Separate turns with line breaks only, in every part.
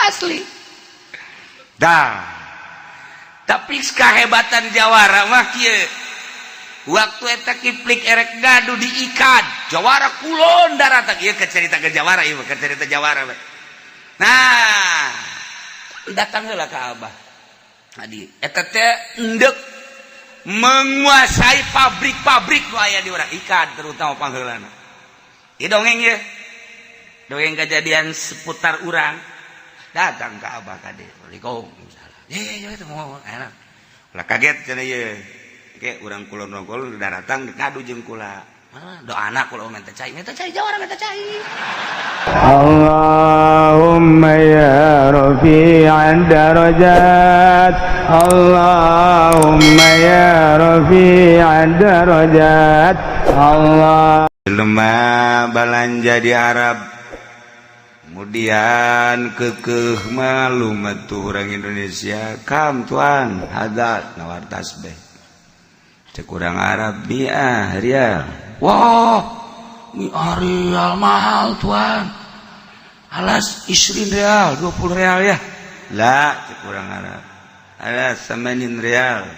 Asli. Dah. Tapi kehebatan jawara mah kieu. Waktu eta Kiplik erek gaduh diikat, jawara kulon daratan ieu ke cerita ke jawara ieu ke cerita jawara we. Nah, datang heula ka Abah. Adi, eta teh endek menguasai pabrik-pabrik nu aya di urang ikat terutama pangheulana. Ieu dongeng ye. Dongeng kejadian seputar urang. Datang ke Abah kade. Waalaikumsalam. Ye, ye, mau enak. Lah kaget cenah ye. Oke, urang kulon nongol datang ngadu jeung kula. Do anak kula minta cai jawara minta cai.
Allahumma ya rafi'ad darajat, Allahumma ya rafi'ad darajat, Allah.
Jelema balanja di Arab kemudian kekeh malu tuh orang Indonesia kam tuan hadat nawar tasbih cek urang Arab mi'ah rial. Wah, mi'ah rial mahal, tuan. Alas 20 rial, 20 rial ya lah. Cek urang Arab alas samanin rial,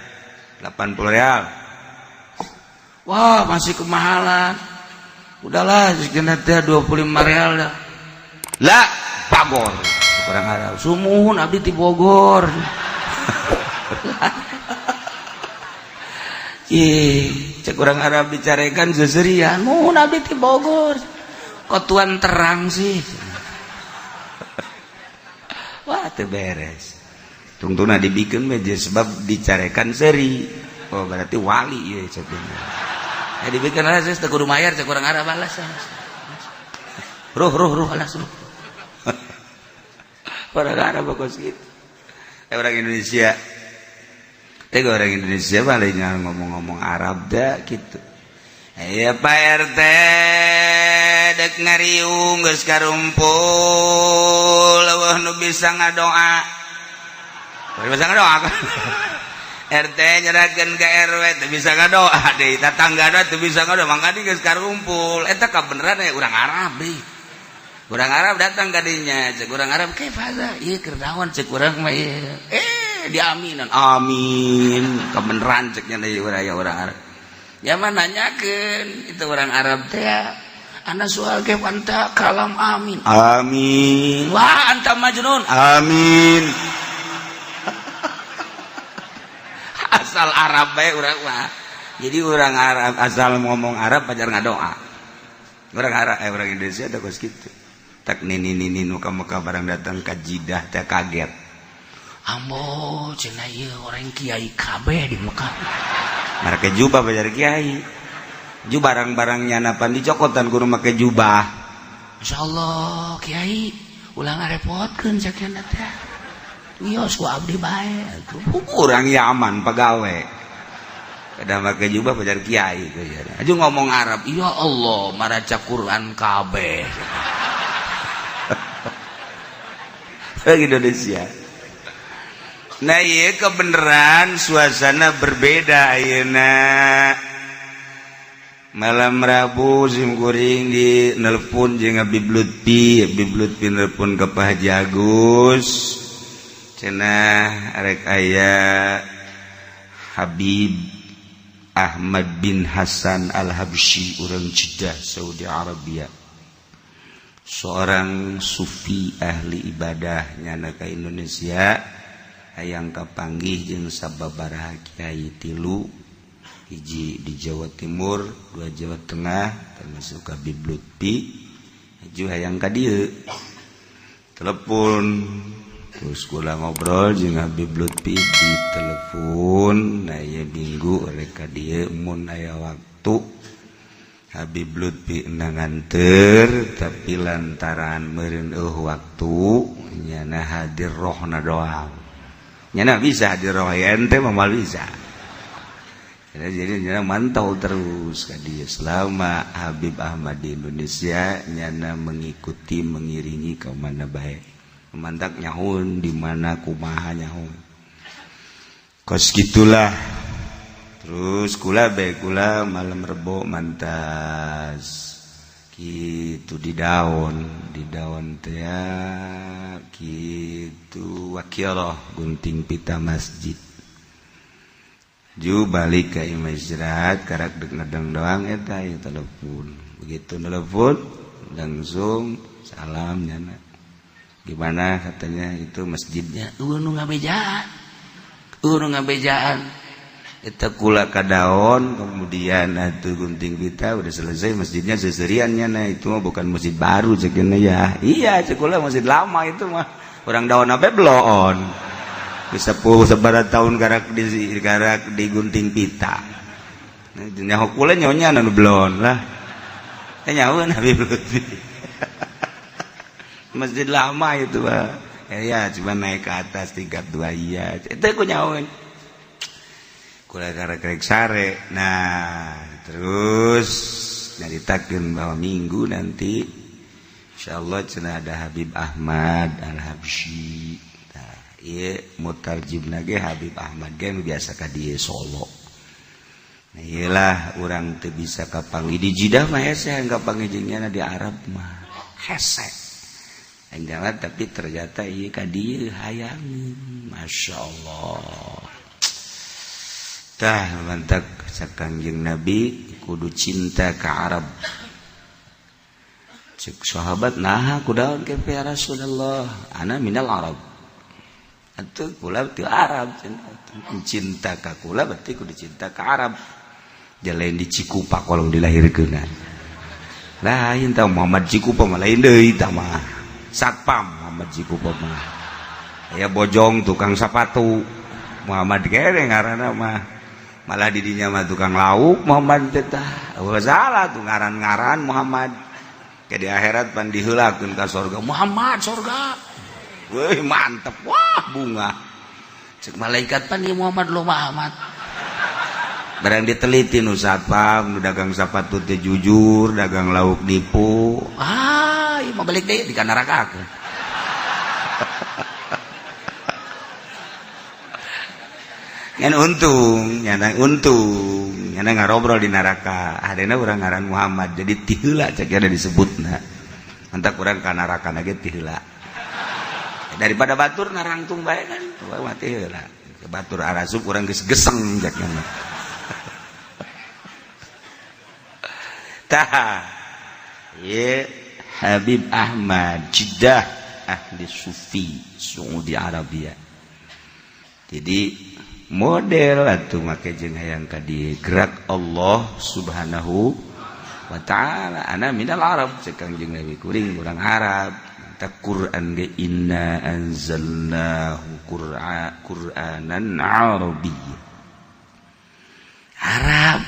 80 rial. Wah, masih kemahalan. Udahlah, sekian teh 25 rial dah lah. Bagor urang Arab. Sumuhun, abdi ti Bogor. Ih, cek urang Arab dicarekan seserian. Muhun, abdi ti Bogor. Kok tuan terang sih? Wah, teu beres. Tungtuna dibikin meja sebab dicarekan seri. Oh, berarti wali ieu cek. Ya dibikin alas teu kudu mayar cek urang Arab alas. Ruh ruh ruh alas ruh. Orang Arab kos gitu. Eh, orang Indonesia. Teh orang Indonesia paling ngomong-ngomong Arab dah gitu. Ya Pak RT dek ngariung geus karumpul eueuh nu bisa ngadoa. Bisa ngadoa. RT nyerahkeun ke RW teu bisa ngadoa deui, tetangga teu bisa ngadoa, mangka geus karumpul. Eta kabeneran ya urang Arab deui. Urang Arab datang ka dinya, cek urang Arab, "Kaif hadza?" Ieu keur naon cek urang mah ieu. Eh, diaminan. Amin. Kebeneran ceknya deui urang ya urang Arab. Ya mah nanyakeun itu orang Arab teh. Ana soal kaif anta kalam amin. Amin. Wah, anta majnun. Amin. Asal Arab bae urang mah. Jadi orang Arab asal ngomong Arab pajar ngadoa. Orang Arab eh orang Indonesia teh kos kitu. Tak nini nini nu ka Mekah barang datang ka Jidah teh kaget. Ambo cenah ieu orang kiai kabeh di Mekah. Make jubah pajar kiai. Ju barang-barangnya napan dicokotan kudu make jubah. Insyaallah kiai ulah ngarepotkeun sakieu teh. Wios ku abdi bae. Urang Yaman pagawe. Kada make jubah pajar kiai. Aju ngomong Arab, ya Allah maraca Quran kabeh. Indonesia. Nah iya kebenaran suasana berbeda ayeuna. Malam Rabu sim kuring di nelpon jeung Habib Lutfi, Habib Lutfi nelpon ke Pak Haji Agus. Cenah arek aya Habib Ahmad bin Hasan Al-Habsyi urang Jeddah, Saudi Arabia. Seorang sufi ahli ibadah nyana ka Indonesia hayang kapanggih jeung sababaraha kiai, tilu hiji di Jawa Timur, dua Jawa Tengah, termasuk Habib Lutfi. Aju hayang ka dieu. Telepon terus kula ngobrol jeung Habib Lutfi di telepon. Nah ieu minggu rek ka dieu mun aya waktu. Habib Lutfi nganter, tapi lantaran meureun eueuh waktu nyana hadir rohna doang. Nyana bisa hadir roh ya ente mah moal bisa. Jadi nyana mantau terus ka dieu selama Habib Ahmad di Indonesia, nyana mengikuti mengiringi ke mana bae. Mantak nyahun di mana kumaha nyahun. Kos gitulah. Terus kula bae kula malam Rebo mantas gitu di daun teh gitu. itu wakirah gunting pita masjid. Ju balik ke imah istirahat karak dek ngedeng doang eta ya telepon. Begitu telepon langsung salam nyana. Gimana katanya itu masjidnya? Eueuh nu ngabejaan. Eueuh nu ngabejaan. Eta kula kadaon kemudian atuh gunting pita udah selesai masjidnya seseriannya nah itu mah bukan masjid baru ceukna ya. Iya cek kula masjid lama itu mah. Orang daun apa bloon. Sepuh sabaraha tahun garak digunting pita. Nyaho kula nyonya anu bloon lah. Nyaho Habib Lutfi. Masjid lama itu Pak. Ya cuma naik ke atas tingkat 2 iya. Itu aku nyahoeun. Kula karek sare. Nah, terus nyaritakeun bahwa minggu nanti insyaallah cenah ada Habib Ahmad Al-Habsyi. Nah, ieu mutarjimna ge Habib Ahmad ge nu biasa ka dieu Solo. Nah, ieu lah urang teu bisa kapanggih di Jidah mah hese kapanggih jeung nyana di Arab mah. Hese. Anjana tapi ternyata ieu ka dieu hayang. Masyaallah. Tah mantak sakangjeng Nabi kudu cinta ka Arab. Cek sahabat naha kudaon ke ya Rasulullah, ana minal Arab. Atuh kula ti Arab cinta ka kula berarti kudu cinta ka Arab. Jalain di Cikupa kolong dilahirkeun. Lain tah Muhammad Cikupa mah lain deui tah mah. Satpam Muhammad Cikupa mah. Aya bojong tukang sapatu. Muhammad kere ngaranna mah. Malah didinya mah tukang lauk Muhammad teh tah. Salah tuh ngaran-ngaran Muhammad. Ke di akhirat pan diheulakeun ka sorga. Muhammad sorga. Weuh mantep wah bunga. Cek malaikat pan ieu Muhammad lo Muhammad. Barang diteliti nu satpam nu dagang sapatu teh jujur, dagang lauk nipu. Ah, ieu mah balik deui di ka neraka. Ngan untung, nyana untung, nyana ngarobrol di neraka. Adena urang ngaran Muhammad, jadi tiheula cek ada disebutna. Mantak urang ka neraka ge tiheula. Daripada batur narangtung bae kan, urang mah tiheula. Batur arasup urang geus geseng cek nya. Tah. Ye Habib Ahmad Jeddah ahli sufi Saudi Arabia. Jadi model atuh make jeung hayang ka digerak Allah Subhanahu wa taala. Ana minal Arab cek Kangjeng Nabi kuring urang Arab. Ta Quran ge inna anzalnahu Qur'anan Arabiyya. Arab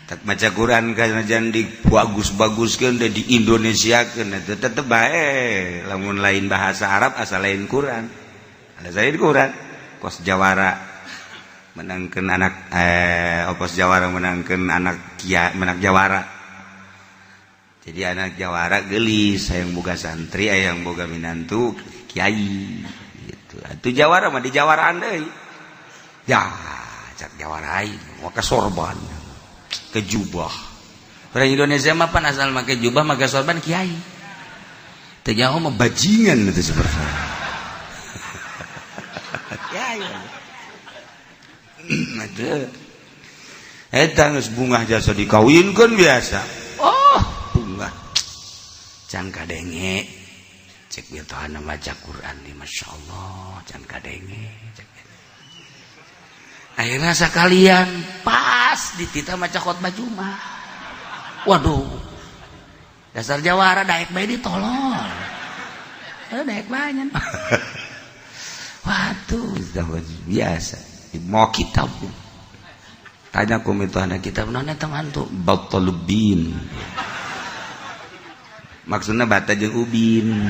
tak maca Quran kanajan di bagus-baguskeun da di Indonesiakeun eta tetep bae lamun lain bahasa Arab asal lain Quran. Asal lain Quran kos jawara menangkan anak opos jawara menangkan anak kia menak jawara. Jadi anak jawara gelis hayang boga santri hayang boga minantu kiai gitu. Atuh jawara mah di jawaraan deui. Ya cak jawara aing mah ke sorban ke jubah. Orang Indonesia mah pan asal make jubah make sorban kiai. Teu nyaho mah bajingan itu seperti. Kiai. Eta geus bungah jasa dikawinkeun biasa. Oh, bungah. Can kadenge. Cek betohana maca Quran di masyaallah, can kadenge. Cek. Akhirnya sekalian pas ditita maca khotbah Jumat. Waduh. Dasar jawara daek bae ditolol. Daek bae. Waduh, biasa. Mau kitab tanya ku itu anak kitab nona teman tuh batalubin maksudnya bata jeung ubin.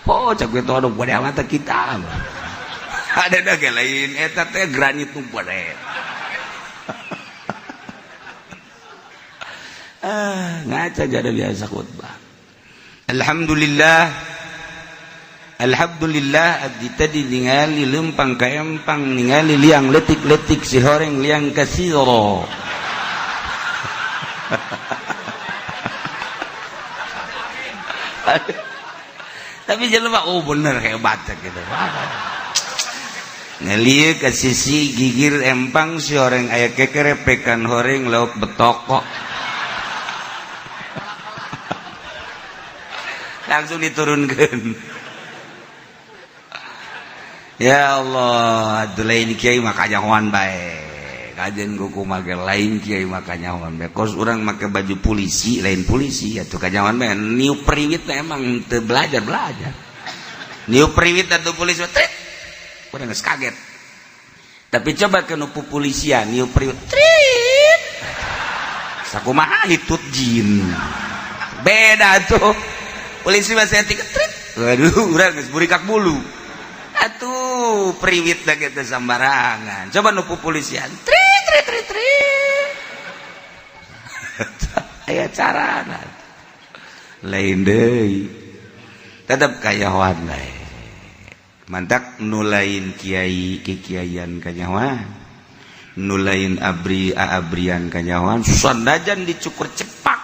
Oh cak itu aduh pada amat kitab ada dah lain eta teh granit nu pada ngaca jadi biasa khutbah. Alhamdulillah. Alhamdulillah abdi tadi ningali lempang ka empang ningali liang letik-letik si horeng liang kasiro. Tapi jelema, oh bener, hebat gitu. Ngelieu ke sisi gigir empang si horeng, aya kekerepekan horeng lauk betokok, langsung diturunkan. Ya Allah, atuh lain kiai mah kanyahoan bae. Kajen kuku make lain kiai mah kanyahoan bae. Kos urang make baju polisi, lain polisi atuh kanyahoan bae. Niup priwit emang teu belajar-belajar. Niup priwit atuh polisi trit. Urang geus kaget. Tapi coba ke nu polisian niup priwit trit. Sakumaha hitut jin. Beda tuh. Polisi masih etik trit. Waduh, urang geus burikak bulu. Atuh priwit dah gitu sembarangan. Coba nu polisian trit trit trit trit. Aya carana. Lain deui. Tetep kayahoan bae. Mantak nu lain kiai kikiaian kanyahoan. Nu lain abri aabrian kanyahoan. Sanajan dicukur cepak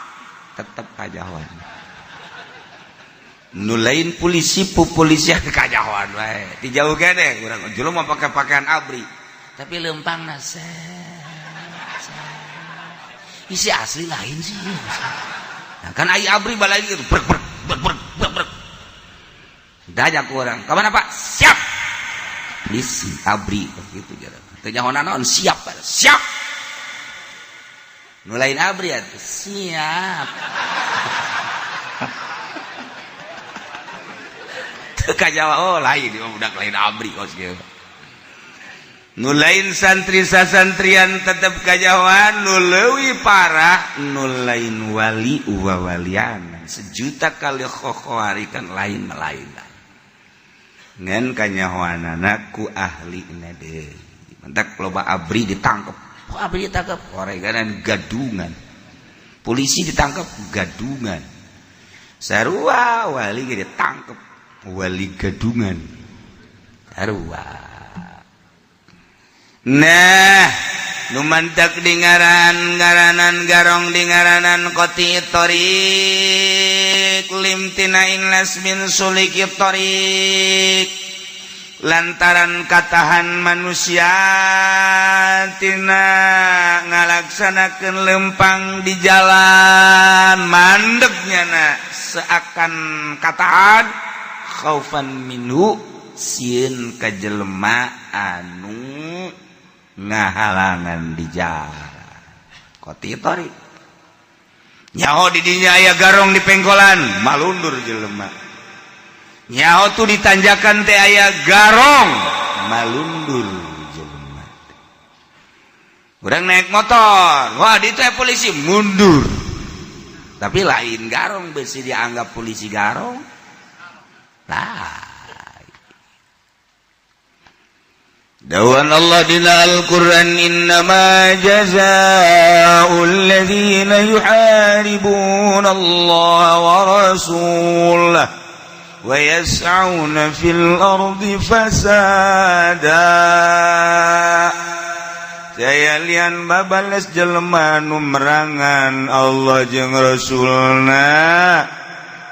tetep kanyahoan. Nu lain polisi pupolisian kanyahoan wae. Di jauh gede urang jelema pakai pakaian abri. Tapi lempangna isi asli lain sih. Nah, kan ai abri balai gitu brek brek brek brek brek brek. Dajak orang, "Kemana, Pak?" "Siap." Polisi abri begitu jalan. Teu nyaho naon, siap, siap. Nu lain abri atuh siap. Teu kajawa, oh lain budak lain abri kos kieu. Nu lain santri sasantrian tetep kajawan, nu leuwih parah nu lain wali wawalian. Sejuta kali khokhowari kan lain lain. Ngan kanyahoanana ku ahli deui. Mantak loba abri ditangkep. Kok abri ditangkep? Oreganan gadungan. Polisi ditangkep gadungan. Sarua wali ge ditangkep wali gadungan. Sarua. Nah, nu mantak di ngaran-ngaranan garong di ngaranan qati thoriq limtinain las min suliki thoriq lantaran katahan manusia tina ngalaksanakeun lempang di jalan mandegnya na seakan katahan khaufan minhu sieun ka jelema anu ngahalangan di jalan. Qati thoriq nyaho di dinya aya garong di pengkolan malundur jelema. Nyaho tuh ditanjakan teh aya garong malundur jelema. Urang naik motor, wah di teh polisi mundur. Tapi lain garong besi dianggap polisi garong. Lah. Dawan Allah dina Al-Qur'an, innama jazaa'ul ladzina yuharibuna Allah wa rasulahu wa yas'auna fil ardi fasada. Saya lian babales jelema nu merangan Allah jeung Rasulna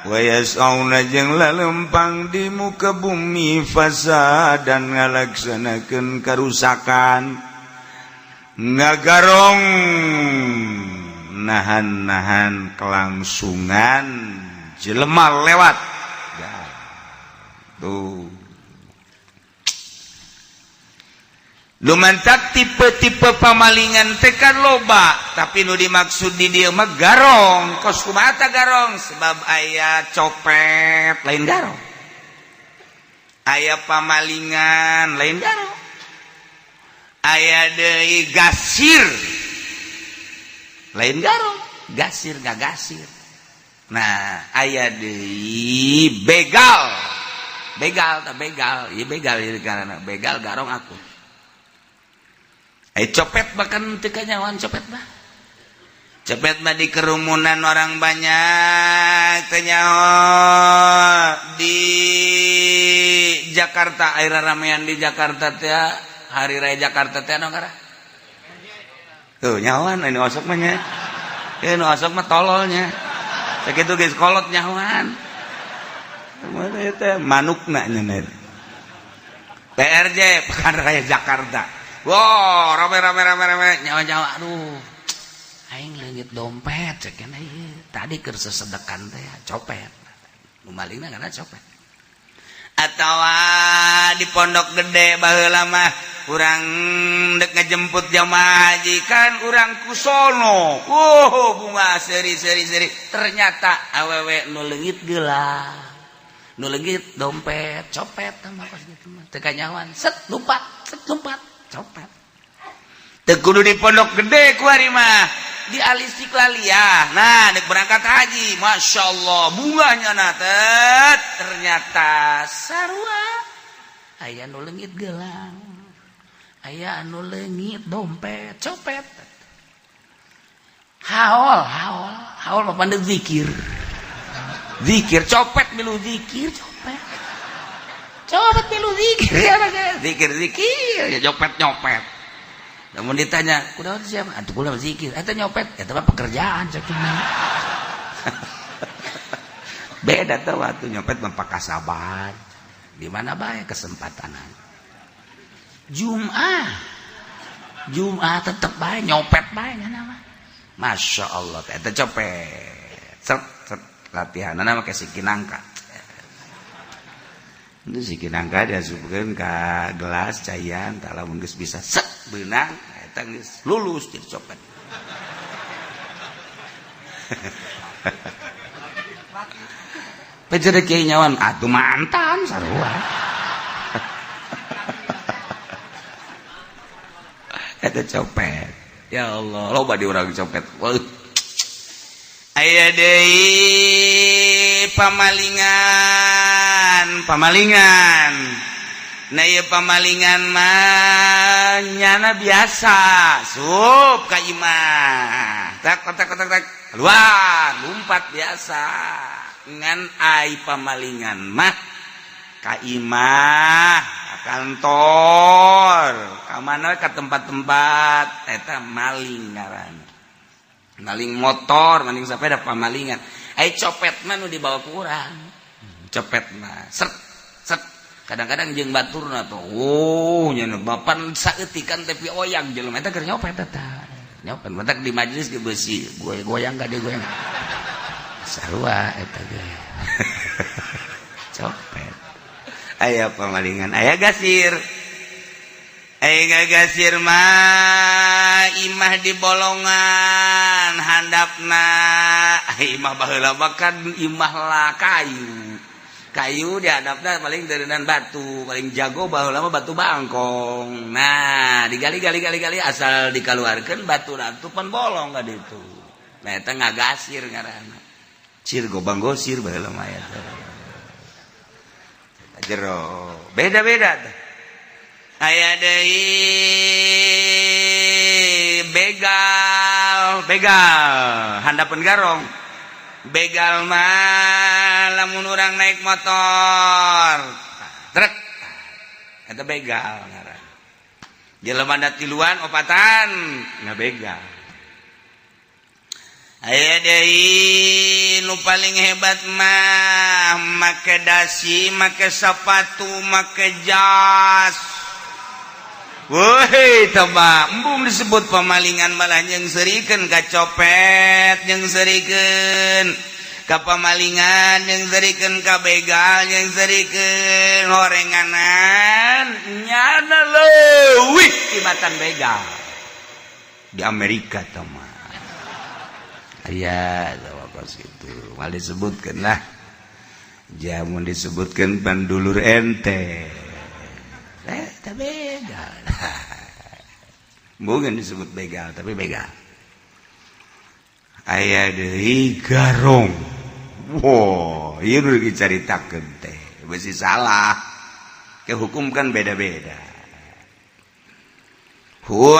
wa yas'auna jeung lalempang di muka bumi fasadan ngalaksanakeun karusakan, ngagarong nahan-nahan kelangsungan jelema lewat. Tuh lumantak tipe-tipe pamalingan tekan loba, tapi nu dimaksud di dieu mah garong. Kos kumaha garong? Sebab aya copet lain garong, aya pamalingan lain garong, aya deui gasir lain garong, gasir ngagasir. Nah, aya deui begal, begal tak begal, ieu begal ieu karena begal garong aku. Copet bahkan teu kanyahoan copet mah. Copet mah di kerumunan orang banyak teu nyaho. Di Jakarta air ramean di Jakarta teh, hari raya Jakarta teh anu ngarah tuh nyahoan ini osok mah nya. Nu osok mah tololnya sakitu geus kolot nyahoan. Mana teh manukna nya PRJ, Pekan Raya Jakarta. Wow, rame rame rame rame, nyawa-nyawa, aduh. Aing leungit dompet cek tadi keur sesedekan teh copet. Nu malingna karena copet. Atawa di Pondok Gede baheula mah urang dek ngejemput jamaah haji kan urang ku sono. Oh, bunga seri seri seri. Ternyata awewe nu leungit gelang. Nu leungit dompet, copet mah pas gitu mah. Teu kanyawan, set lompat, copet. Teu kudu di Pondok Gede kuari mah. Di Al Istiqlaliyah. Nah, dek berangkat haji, masya Allah, bunganya nah tet, ternyata sarua aya nu leungit gelang, aya anu leungit dompet, copet. Haol, haol, haol mah pandeg zikir. Zikir copet milu zikir copet. Copet milu zikir ya, zikir zikir ya nyopet nyopet. Namun ditanya, kuda siapa? Atuh kula zikir. Eta nyopet, eta mah pekerjaan cek. Beda tuh waktu nyopet mah pakasaban. Di mana bae kesempatan. Jum'ah. Jum'ah tetep bae nyopet bae nya mah. Masya Allah, eta copet. Set set latihanana make siki nangka. Itu siki nangka diasupkeun ka gelas caian, tah lamun geus bisa set beunang eta geus lulus jadi copet. Pejer kiai nyawan atuh mantan sarua. Eta copet. Ya Allah, loba di urang copet. Aya deui pamalingan, pamalingan. Nah ieu pamalingan mah nyana biasa, sup ka imah. Tak tak tak tak keluar, lompat biasa. Ngan ai pamalingan mah ka imah, ka kantor, ka mana ka tempat-tempat eta maling ngaranna. Maling motor, maling sepeda pamalingan. Ai copet mah nu dibawa ku urang. Copet mah set set kadang-kadang jeung baturna tuh. Oh, nya bapan saeutikan tepi oyang jelema eta keur nyopet eta. Nyopet matak di majelis ge beusi goyang ka dieu goyang. Sarua eta ge. Copet. Aya pamalingan, aya gasir. Aya gasir mah imah di bolongan handapna. Imah baheula mah kan imah lah kayu. Kayu dihadapna paling deureunan batu, paling jago baheula mah batu bangkong. Nah, digali-gali-gali-gali asal dikaluarkeun batu ratu pan bolong ka ditu. Nah, eta ngagasir ngaranna. Cir gobang gosir baheula mah eta. Jero, beda-beda teh. Aya deui begal, begal handapeun garong. Begal mah lamun urang naik motor, truk eta begal ngaran. Jelema da tiluan opatan ngabegal. Aya deui nu paling hebat mah make dasi, make sepatu, make jas. Woi, teba embung disebut pemalingan malah yang serikeun ka copet, yang serikeun ka pamalingan, yang serikeun ka begal, yang serikeun horenganan nyana leuwih tibatan begal di Amerika teh mah. Aya kos gitu mal disebutkeun lah. Jamun disebutkeun pandulur ente. Teh begal. Bukan disebut begal tapi begal. Aya deui garong. Wow, ieu nu dicaritakeun teh besi salah. Ke hukum kan beda-beda. Huari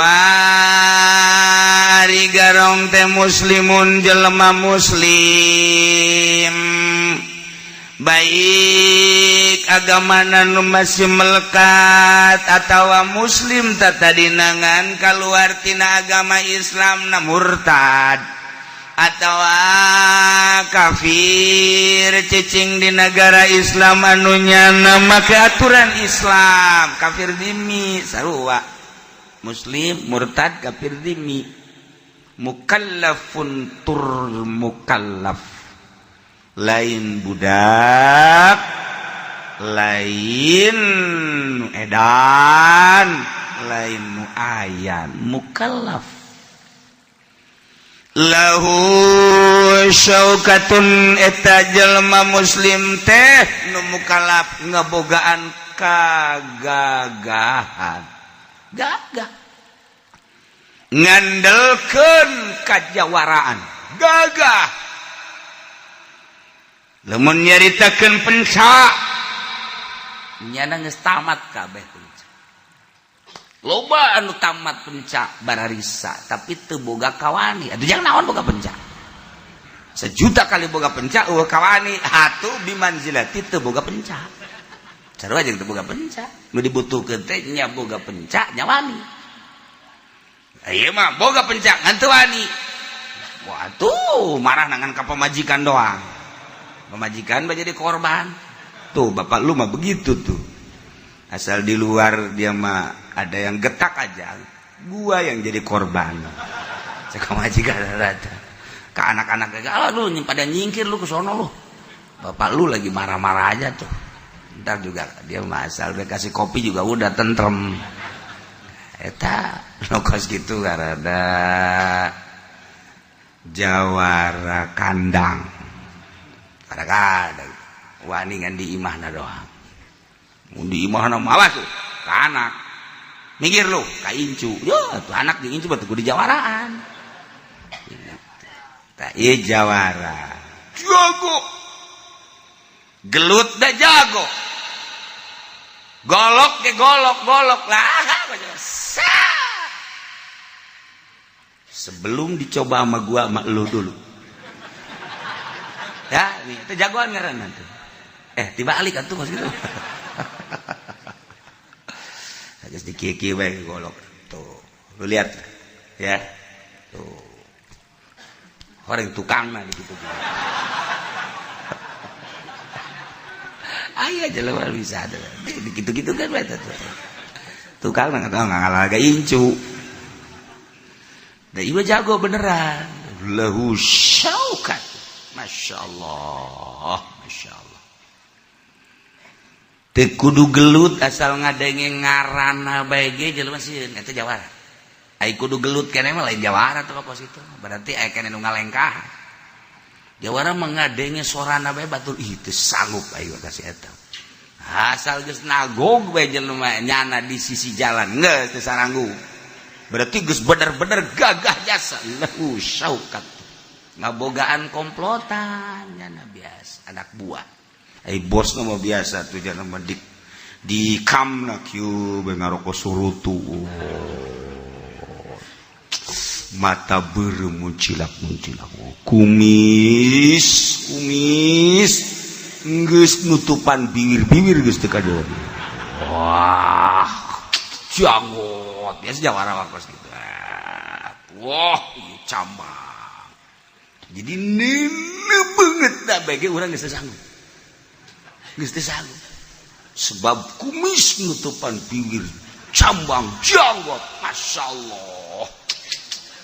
garong teh muslimun jelema muslim. Baik agamana nu masih melekat atawa muslim tata dinangan kaluar tina agama Islam na murtad. Atau kafir cicing di negara Islam anu nyana make aturan Islam, kafir dimi sarua muslim murtad. Kafir dimi mukallafun tur mukallaf, lain budak, lain edan, lain muayan, mukallaf. Lahu syaukatun, eta jelma muslim teh nu mukallaf ngebogaan kagagahan, gagah, ngandelkeun kajawaraan, gagah. Lamun nyaritakeun pencak, nyana geus tamat kabeh pencak. Loba anu tamat pencak bararisa, tapi teu boga kawani. Atuh jangan naon boga pencak sejuta kali, boga pencak euweuh kawani, atuh bimanzilati teu boga pencak. Sarua jeung teu boga pencak. Nu dibutuhkeun teh nya boga pencak, nya wani. Ieu mah boga pencak ngan teu wani. Wah, tuh marah nangan ka pamajikan doang, pamajikan mah jadi korban. Tuh, bapak lu mah begitu tuh. Asal di luar dia mah ada yang getak aja, gua yang jadi korban. Cek majikan rata ke anak-anak, "Ah, lu pada nyingkir lu ke sono lu, bapak lu lagi marah-marah aja tuh." Ntar juga dia mah asal dia kasih kopi juga udah tentrem. Eta lokos gitu karena jawara kandang. Kadang-kadang wani ngan di imahna doang. Mun di imahna mah tuh ke anak, "Minggir lu," ka incu. Yo tuh anak jeung incu batu di jawaraan. Tah, ieu jawara jago gelut dah, jago golok ke golok golok lah. Sebelum dicoba sama gua, sama lu dulu ya. Nih, itu jagoan ngaranna tuh. Eh, dibalik atuh kos gitu. Geus dikieu-kieu bae golok. Tuh, lu lihat ya. Tuh. Orang tukang nah gitu. Aya jelema bisa gitu-gitu kan eta tuh. Tukang nggak tahu ngalah incu. Da ieu jago beneran. Lahu syaukat. Masya Allah, Masya Allah. Teu kudu gelut, asal ngadenge ngaranna bae ge jelema sieun, eta jawara. Ai kudu gelut keneh mah lain jawara tuh kos itu. Berarti aya keneh nu ngalengkah. Jawara mah ngadenge sorana bae batur, ih, teu sanggup aing kasih eta. Asal geus nagog bae jelema nyana di sisi jalan, geus teu saranggu. Berarti geus bener-bener gagah jasa. Lahu syaukat. Ngabogaan komplotan nyana biasa anak buah. Ai bos mah biasa tuh jangan mah di kamna kieu bae ngarokok surutu. Oh. Mata beureum muncilak-muncilak. Oh. Kumis, kumis geus nutupan bibir-bibir geus teu kadeuleu. Wah, janggot biasa jawara kos gitu. Wah, ieu cambang. Jadi neuleuh beungeut da bae ge urang geus sanggup. Geus teu sanggup. Sebab kumis nutupan bibir, cambang janggot, Masya Allah.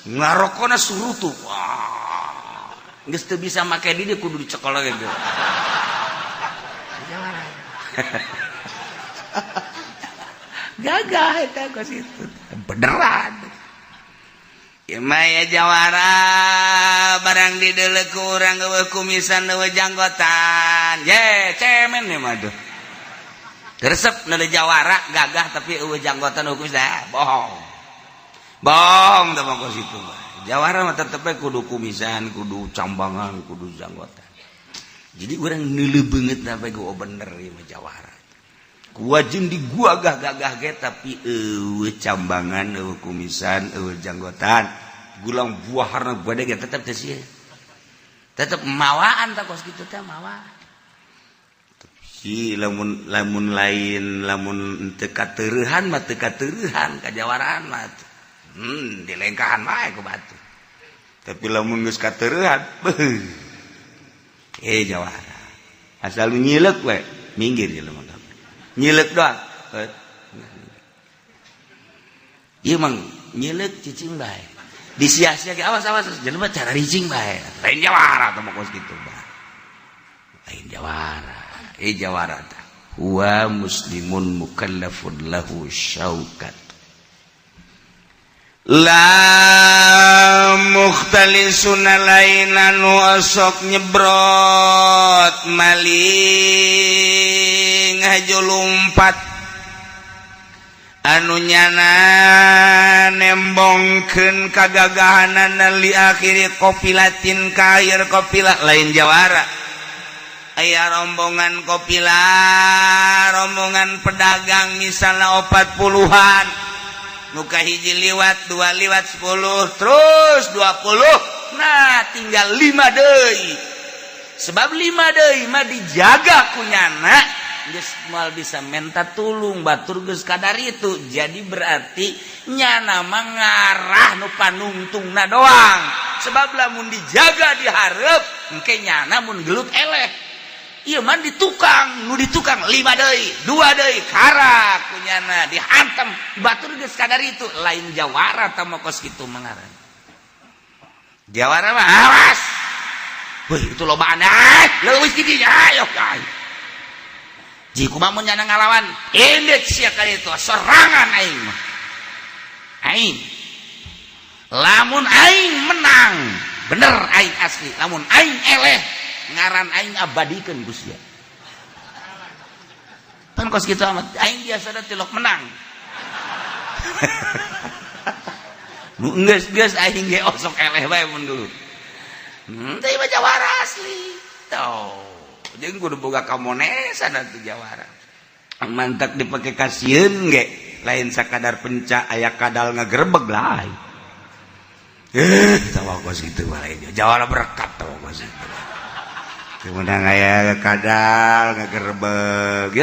Ngarokona surutu. Wah. Geus teu bisa make di dia kudu dicekel gitu. Jawara. Gagah eta kos itu. Beneran. Maya jawara barang dideuleu ku urang euweuh kumisan, euweuh janggotan. Ye, cemen nih mah tuh. Resep neuleuh jawara gagah tapi euweuh janggotan, euweuh kumisan, bohong. Bohong teh mah kos itu mah. Jawara mah tetep kudu kumisan, kudu cambangan, kudu janggotan. Jadi urang neuleuh beungeut na bae, oh bener ieu mah jawara. Gua jeung di gua gagah-gagah ge tapi euweuh cambangan, euweuh kumisan, euweuh janggotan. Gulang buah harna gede ge tetep teh sieun. Tetep mawaan tah kos kitu teh mawa. Si lamun lamun lain lamun teu kateurehan mah teu kateurehan kajawaraan mah. Dilengkahan wae ku batu. Tapi lamun geus katereuhan, beuh, eh, jawara asal lu nyilek we, minggir jelema kabeh. Nyilek doang. Ieu mah nyilek cicing bae, disia-sia, awas awas jelema cara ricing bae. Lain jawara teh mah kos kitu bae, lain jawara. Eh, jawara teh huwa muslimun mukallafun lahu syaukat la mukhtalisuna, lain anu osok nyebrot, maling haju lumpat, anu nyana nembongkeun kagagahanan li akhiri qafilatin, ka akhir qafilah. Lain jawara. Aya rombongan qafilah, rombongan pedagang misalnya 40-an, muka hiji liwat, dua liwat, 10, terus 20. Nah, tinggal 5 deui, sebab 5 deui mah dijaga ku nyana, geus moal bisa menta tulung, batur geus kadar itu. Jadi berarti nyana mah ngarah nu panungtungna doang, sebab lamun dijaga dihareup engke nyana mun gelut eleh. Ieu mah di tukang, nu di tukang 5 deui, dua deui, karak ku nyana dihantam, batur geus kadar itu. Lain jawara tah mah kos kitu mangaran. Jawara mah awas. Wih, itu loba anak, leuwih di dinya, ayo ayo. Jika kumaha mun nyana ngalawan, indit sia kali itu, sorangan aing mah. Aing. Lamun aing menang, bener aing asli. Lamun aing eleh, ngaran aing abadikeun ku sia. Pan kos kitu amat, aing biasa tilok menang. Nu geus geus aing ge osok eleh bae mun dulu. Teh mah jawara asli. Tuh, jeung kudu boga kamonesan atuh jawara. Mantak dipake kasieun ge, lain sakadar penca aya kadal ngagerebeg lain. Eh, tawa kos kitu mah lain jawara berkat, tawa kos kitu. Kemudian aya kadal ngagerebeg.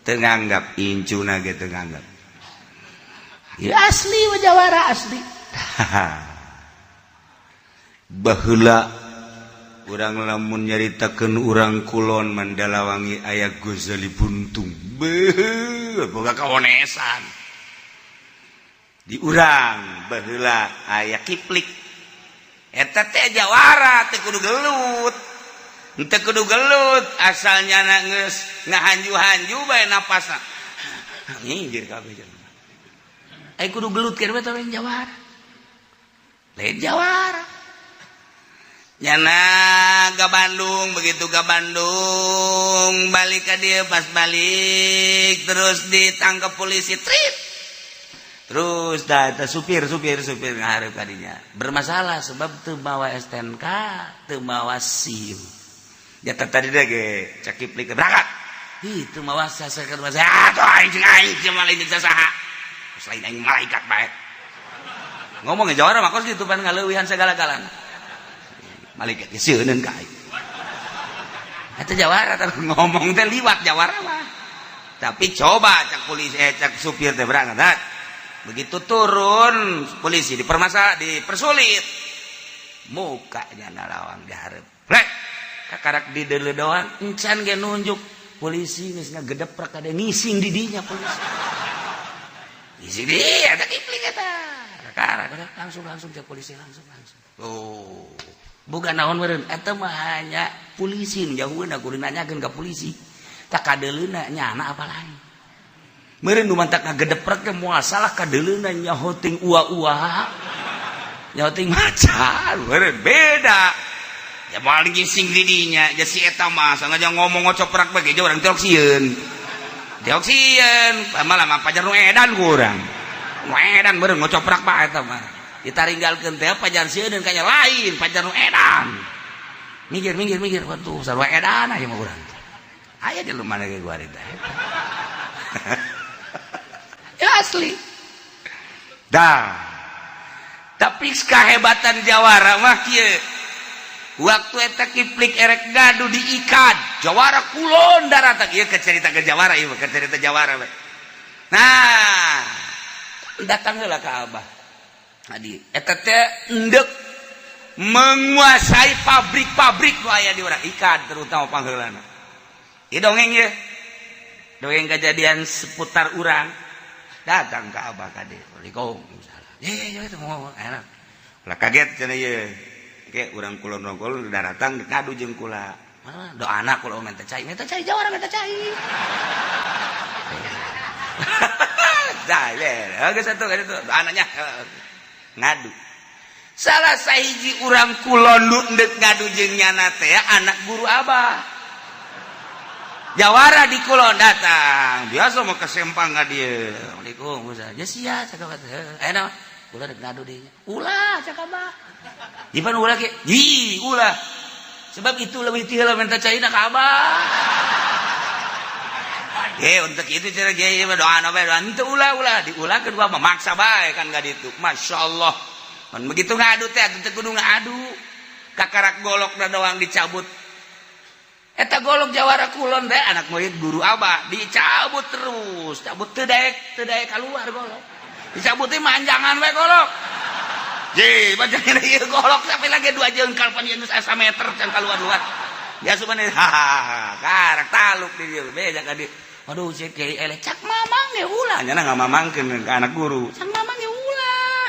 Teu nganggap incuna ge, teu nganggap. Ya asli mah jawara asli. Baheula urang lamun nyaritakeun urang kulon Mandalawangi aya Gozali Buntung. Beuh, boga kawonesan. Di urang baheula aya Kiplik. Eta teh jawara teu kudu gelut. Teu kudu gelut, asalnya na geus ngahanju-hanju bae napasna. Minggir kabeh jelema. Ai kudu gelut keur we lain jawara. Lain jawara. Nyana ke Bandung, begitu ke Bandung balik ke dia, pas balik terus ditangkap polisi, trip terus dah eta supir supir supir ngahareup kadinya bermasalah sebab teu mawa STNK, teu mawa SIM. Ya tadi deh ge cak Kiplik berangkat. Ih, teu mawa sasakeun masa atuh aing jeung aing jeung lain jeung saha selain aing, malaikat bae ngomong jawara mah kos kitu pan ngaleuwihan segala-galana, malaikat ge sieun ka aing. Eta jawara teh ngomong teh liwat jawara mah. Tapi coba cak polisi, eh, cak supir teh berangkat. Nah, begitu turun polisi dipermasalah, dipersulit, mukanya nalawang dihareup rek kakarak di deuleu doang, encan ge nunjuk polisi geus ngagedeprak ada ngising di dinya. Polisi ngising di eta Kipling eta kakarak langsung langsung cek polisi langsung langsung. Oh, bukan naon meureun eta mah, hanya polisi nu jauheun kudu nanyakeun ka polisi tak kadeuleuna nyana apa lain meureun nu mantak ngagedeprek teh moal salah, kadeuleuna nyaho ting ua-ua, nyaho ting macan meureun beda ya, moal ngising di dinya. Ja si eta mah sengaja ngomong ngocoprak bae ge urang tilok sieun, tilok sieun malah mah pajar nu edan ku urang, nu edan meureun ngocoprak bae. Eta mah ditaringgalkeun teh pajar sieun kanya lain pajar nu edan, minggir minggir minggir. Waduh, sarua edan aya mah urang aya di mana ge gua harita ya asli dah. Tapi kehebatan jawara mah kieu, waktu eta Kiplik erek gaduh diikat jawara kulon daratan ieu ke cerita ke jawara, ieu ke cerita jawara we. Nah, datang heula ka Abah. Tadi eta teh endek menguasai pabrik-pabrik nu aya di urang ikan terutama pangheulana. Ieu dongeng ye. Dongeng kejadian seputar urang. Datang ke Abah kade. Waalaikumsalam. Ye ye itu mau enak. Lah kaget cenah ye. Ke urang kulon nongol datang ngadu jeung kula. Mana do anak kula minta cai jawara minta cai. Dah, geus atuh itu anaknya ngadu. Salah sahiji urang kulon nu endek ngadu jeung nyana teh anak guru Abah. Jawara di kulon datang. Biasa mau ke Sempang ka dieu. Assalamualaikum. Ya sia cakap teh. Aya naon? Ulah dek ngadu deui. Ulah cakap Abah. Jipan ulah ke? Ji, ulah. Sebab itu lebih ti heula minta caina ka Abah. Untuk itu cara kiai mah doa bae doa henteu ulah-ulah diulahkeun gua memaksa bae kan ka ditu. Masya Allah. Mun begitu ngadu teh atuh teu kudu ngadu. Kakarak golokna doang dicabut. Eta golok jawara kulon teh anak murid guru Abah dicabut terus, cabut teu daek keluar golok. Dicabut teh manjangan we golok. Ji, manjangan ieu golok sampai lagi 2 jengkal pan ieu geus asa meter can keluar-luar. Biasa maneh hahaha karak taluk di dieu beja ka dieu. Aduh cek kiai eleh cak mamang ge ulah nya ngamamangkeun ka anak guru. Cak mamang ge ulah.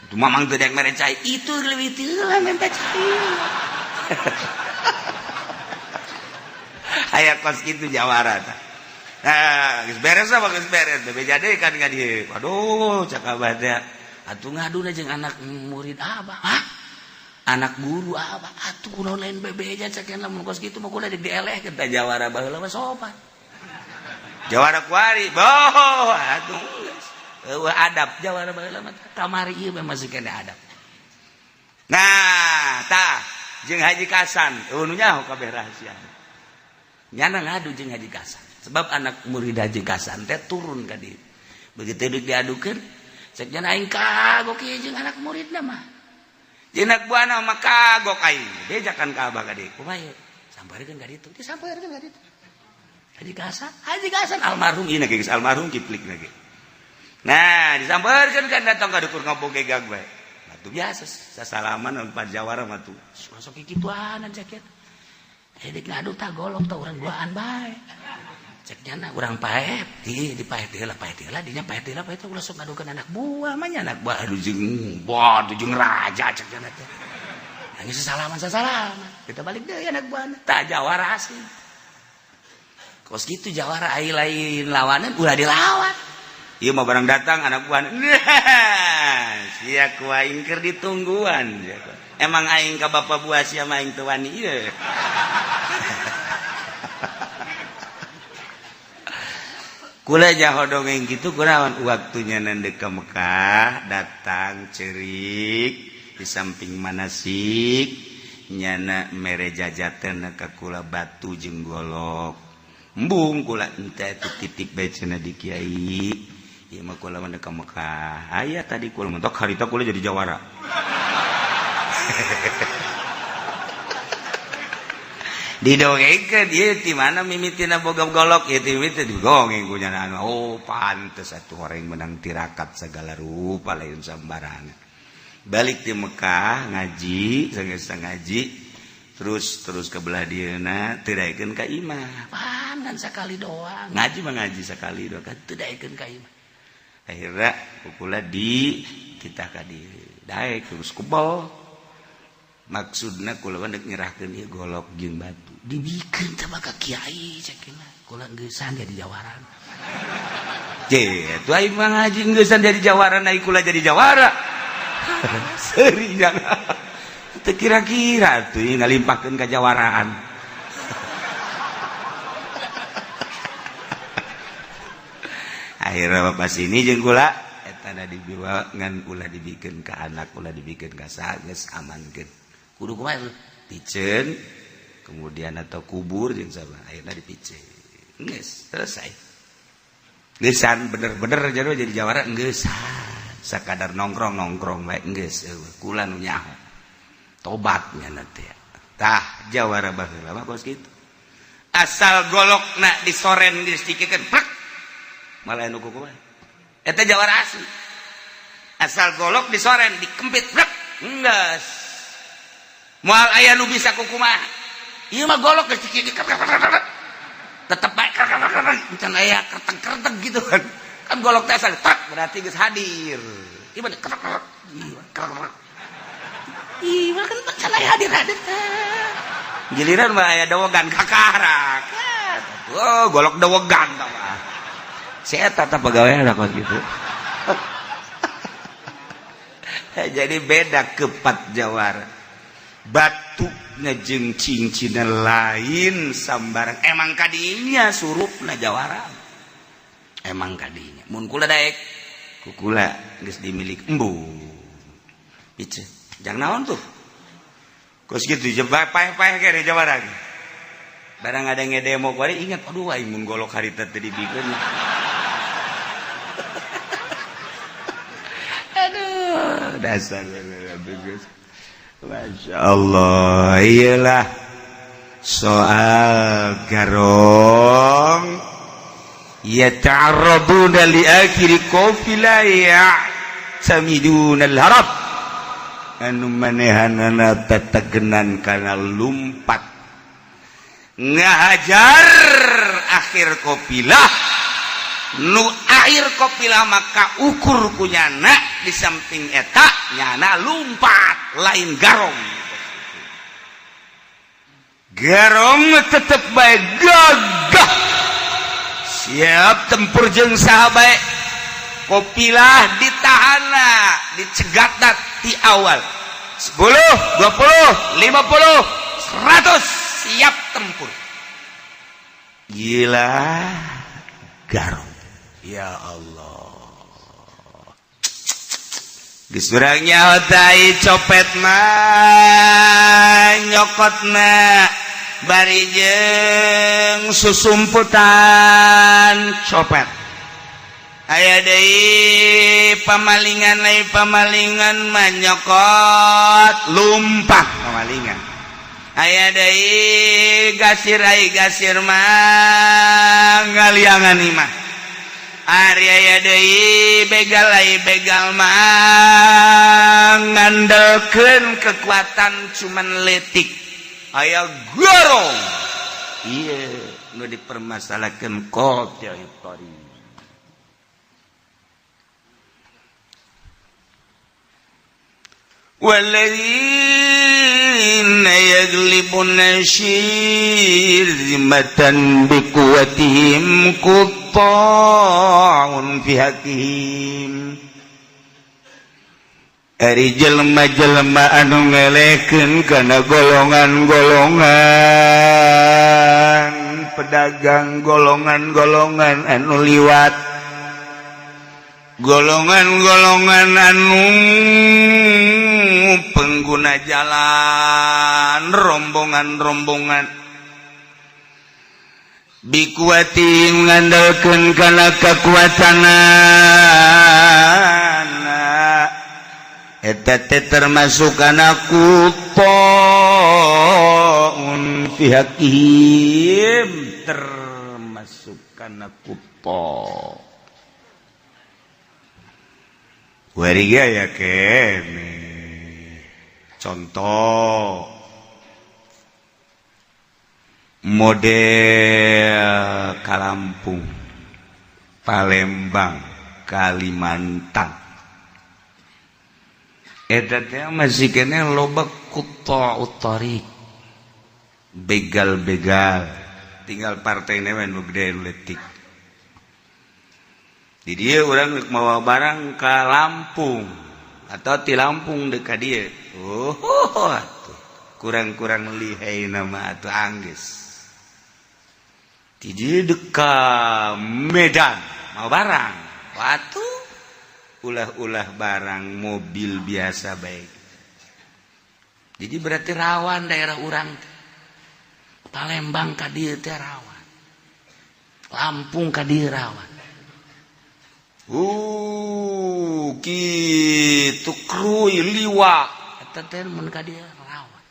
Itu mamang teu daek mere cai, itu leuwih teu lah minta cai. Aya kos kitu jawara tah. Nah, geus beres apa geus beres bebeja deui kan ka dieu. Waduh cak abah teh atuh ngaduna jeung anak murid abah. Hah? Anak guru abah atuh kunaon lain bebeja cak lamun kos kitu mah kula dielehkeun tah jawara baheula mah sopan. Jawara kuari, boh, atuh geus. Eueuh adab jawara baheula mah kamari ieu mah masih kene adab. Nah, tah jeung Haji Kasan, eueuh nu nyaho kabeh rahasia. Nyana ngadu jeung Haji Kasan. Sebab anak murid Haji Kasan teh turun ka dieu. Begitu deuk diadukeun, cek nya aing kagok ieu jeung anak muridna mah. Jeung anak buahna mah kagok aing. Bejakan ka abah ka dieu. Kumaha ieu? Sampeurkeun ka ditu, disampeurkeun ka ditu. Haji Kasan almarhum ieu geus almarhum kiplik lagi. Nah, disampeurkeun kan datang ka dukur ngabogegag bae. Atuh biasa sasalaman empat jawara mah tuh. Masuk kikituan jaket. Deuk ngadu tah golok tah urang duaan bae. Cek nyana urang paep, di paep heula dinya paep heula paep ulah sok ngadukeun anak buah mah nya anak buah aduh jeung buah jeung raja cek nyana teh. Nangis sasalaman sasalaman. Kita balik deui anak buahna. Tah jawara asli. Kos gitu jawara ai lain lawanan ulah dilawan. Ieu mah barang datang anak buah. Sia ku aing keur ditungguan. Emang aing ka bapa buah sia mah aing teu wani ieu. Kula jaho dongeng kitu kunaon waktunya nandek ka Mekah datang cerik di samping manasik nyana mere jajateun ka kula batu jeung golok. Embung kula ente titip bae cenah di kiai. Ieu mah kula mah ka Mekah. Aya tadi kula mentok harita kula jadi jawara. Didongengkeun ieu ti mana mimitina boga golok ieu ti mimiti didongeng ku nyana. Oh pantes atuh orang menang tirakat segala rupa lain sambarangan. Balik di Mekah ngaji, sanggeus ngaji terus terus ke belah dieuna teu daekeun ka imah. Panan sakali doang. Ngaji mah ngaji sakali doang kan teu daekeun ka imah. Akhirna kukula di kita ka dieu. Daek terus kebal. Maksudna kula dek nyerahkeun ieu golok jeung batu. Dibikeun teh maka kiai cek mah. Kula geusan jadi jawaran. Je, atuh aing mah ngaji geusan jadi jawaran ai kula jadi jawara. Seuri jangan. Teu kira-kira atuh ngalimpahkeun ka jawaraan. Akhirna bapak sini jeung kula eta da dibawa ngan ulah dibikeun ka anak, ulah dibikeun ka saha geus amankeun. Kudu kumaha piceun kemudian atau kubur jeung sama akhirna dipiceun. Geus selesai. Geusan bener-bener jadi jawara geusan. Sakadar nongkrong-nongkrong bae geus kula nu nyaho. Tobat nya teh. Tah jawara baheula mah kos kitu. Asal golokna disoren geus dikikeun plek. Malah nu kumaha. Eta jawara asli. Asal golok disoren, dikempit, brek, enggeus. Moal aya nu bisa kukumaha. Ieu mah golok geus tetep bae can aya kerteg-kerteg gitu kan. Kan golok teh asal tak berarti geus hadir. Ieu mah kertek kertek. Ieu mah kan can aya hadir-hadir. Giliran mah aya dowogan kakarak. Oh, golok dowogan tah mah. Si eta tah pagawean kos gitu. Jadi beda kepat jawara. Batuknya jeung cincinna lain sambarang. Emang kadinya surupna jawara. Emang kadinya. Mun kula daek kukula geus dimilik embung. Pice. Jang naon tuh? Kos kitu paeh-paeh ge jawara. Barang ada ngedemo kuari ingat, aduh aing mun golok harita teu dibikeun. Aduh, dasar Masya Allah, iyalah soal garong yata'arraduna li akhiri qafila ya'tamiduna al-harab anu manehanana tetegenan kana lumpat ngahajar akhir kopilah nu akhir kopilah maka ukur kunyana di samping eta nyana lumpat lain garong. Garong tetep bae gagah siap tempur jeung saha bae. Kopilah ditahana dicegatna ti awal 10 20 50 100 siap tempur. Gila garong. Ya Allah. Geus urang nyaho tai copet mah nyokotna bari jeung susumputan copet. Aya deui pamalingan lain pamalingan mah nyokot lumpah pamalingan. Aya deui gasir ai gasir mah ngaliangan imah. Ari aya deui begal ai begal mah ngandelkeun kekuatan cuman letik. Aya gorong. Ieu nu dipermasalahkeun qati'i tariq. والذين يغلبون شرذمة بقوتهم قطاع في حقهم. Ari jelema-jelema anu ngelekeun kana golongan-golongan pedagang, golongan-golongan anu liwat, golongan-golongan anu pengguna jalan, rombongan-rombongan bikuati mengandalkan kana kekuatan eta teh termasuk kana kutoun fi haqqihim, termasuk kana kuto. Wariga ya kene. Contoh model Kalampung, Palembang, Kalimantan. Eta teh masih kene loba quta'ut tariq. Begal-begal. Tinggal partai we nu gede nu leutik. Di dieu urang rek mawa barang ka Lampung atau ti Lampung deuk ka dieu. Oh, atuh. Kurang-kurang lihai nama atuh anggeus. Di dieu deuk ka Medan mawa barang. Watuh ulah-ulah barang mobil biasa baik. Jadi berarti rawan daerah urang. Palembang ka dieu teh rawan. Lampung ka dieu rawan. Kitu kruy liwa eta teh mun ka dieu rawan.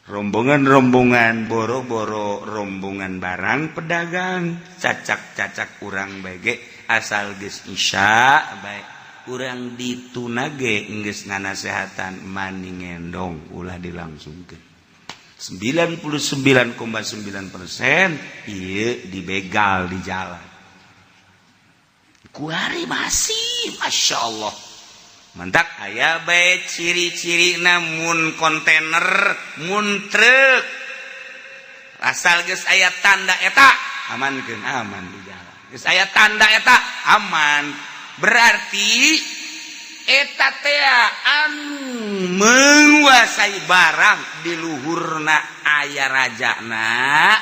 Rombongan-rombongan boro-boro rombongan barang pedagang cacak-cacak urang bege asal geus isya baik Urang dituna ge geus nganasehatan mani ngendong ulah dilangsungkeun. 99,9% ieu dibegal di jalan. Kuari masih, Masya Allah. Mantak aya bae ciri-ciri, namun kontainer, mun truk, asal geus aya tanda eta amankeun, aman di jalan. Geus aya tanda eta aman, berarti eta teh anu menguasai barang di luhurna aya rajana,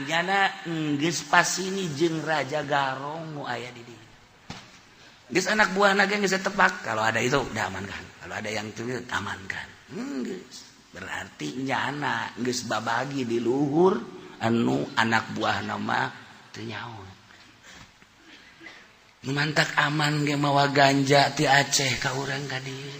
nyana geus pasini jeung raja garong nu aya di dieu. Geus anak buah naga geus tepak, kalau ada itu udah aman kan, kalau ada yang itu aman kan. Geus berarti nyana geus babagi di luhur, anu anak buah nama teu nyaho. Mantak aman ge mawa ganja ti Aceh ka urang ka dieu.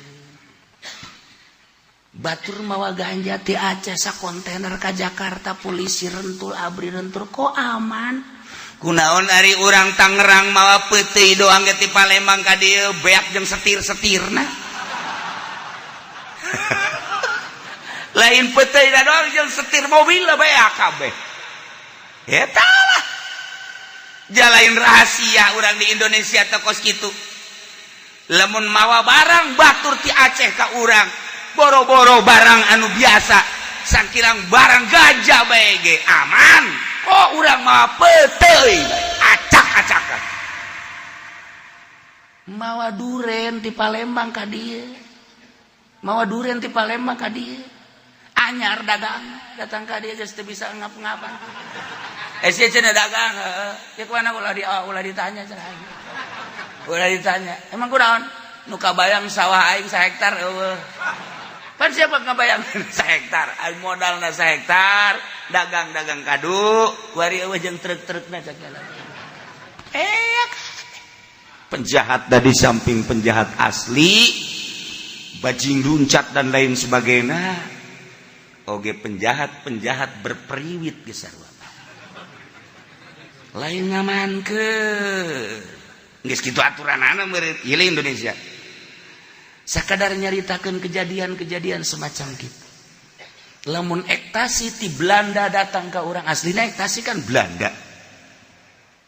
Batur mawa ganja ti Aceh sa kontainer ka Jakarta, polisi rentul, ABRI rentul, kok aman? Kunaon ari urang Tangerang mawa peuteuy doang ge ti Palembang ka dieu beak jeung setir-setirna? Lain peuteuy doang, jeung setir mobil lah beak kabeh. Eta lah jalain rahasia orang di Indonesia tokos gitu. Lamun mawa barang batur ti Aceh ka urang, boro-boro barang anu biasa, sangkirang barang gajah bae ge aman. Kok urang mawa peuteuy acak-acakan, mawa duren ti Palembang ka dieu, mawa duren ti Palembang ka dieu, anyar dagang datang ka dieu geus teu bisa ngap-ngapan. Eh, sia cenah dagang, heeh. Ya kumaha, ulah di ulah ditanya cenah. Ulah ditanya. Emang kunaon? Nu kabayang sawah aing sahektar eueuh. Pan siapa ngabayang sahektar? Aing modalna sahektar, dagang-dagang kadu, kuari eueuh jeung truk-trukna cek. Eh, penjahat dari samping penjahat asli, bajing luncat dan lain sebagainya. Oge penjahat-penjahat berpriwit geus sarua. Lain ngamankeun. Geus kitu aturanana meureun ieu Indonesia. Sakadar nyaritakeun kejadian-kejadian semacam kitu. Lamun ekstasi ti Belanda datang ke urang, aslina ekstasi kan Belanda.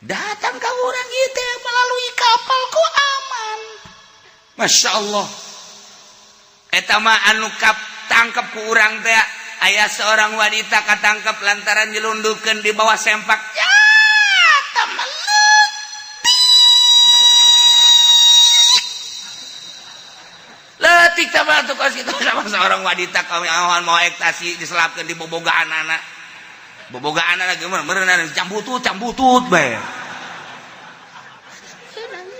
Datang ke urang ieu teh melalui kapal, kok aman? Masya Allah. Eta mah anu kap tangkap ku urang teh aya seorang wanita katangkap lantaran nyelundupkeun di bawah sempak. Ya, meletik. Letik sama tuh kos itu sama seorang wanita kami awan mau ekstasi diselapkan di bobogaan anak. Bobogaan anak gimana? Meureunan cambutut cambutut bae.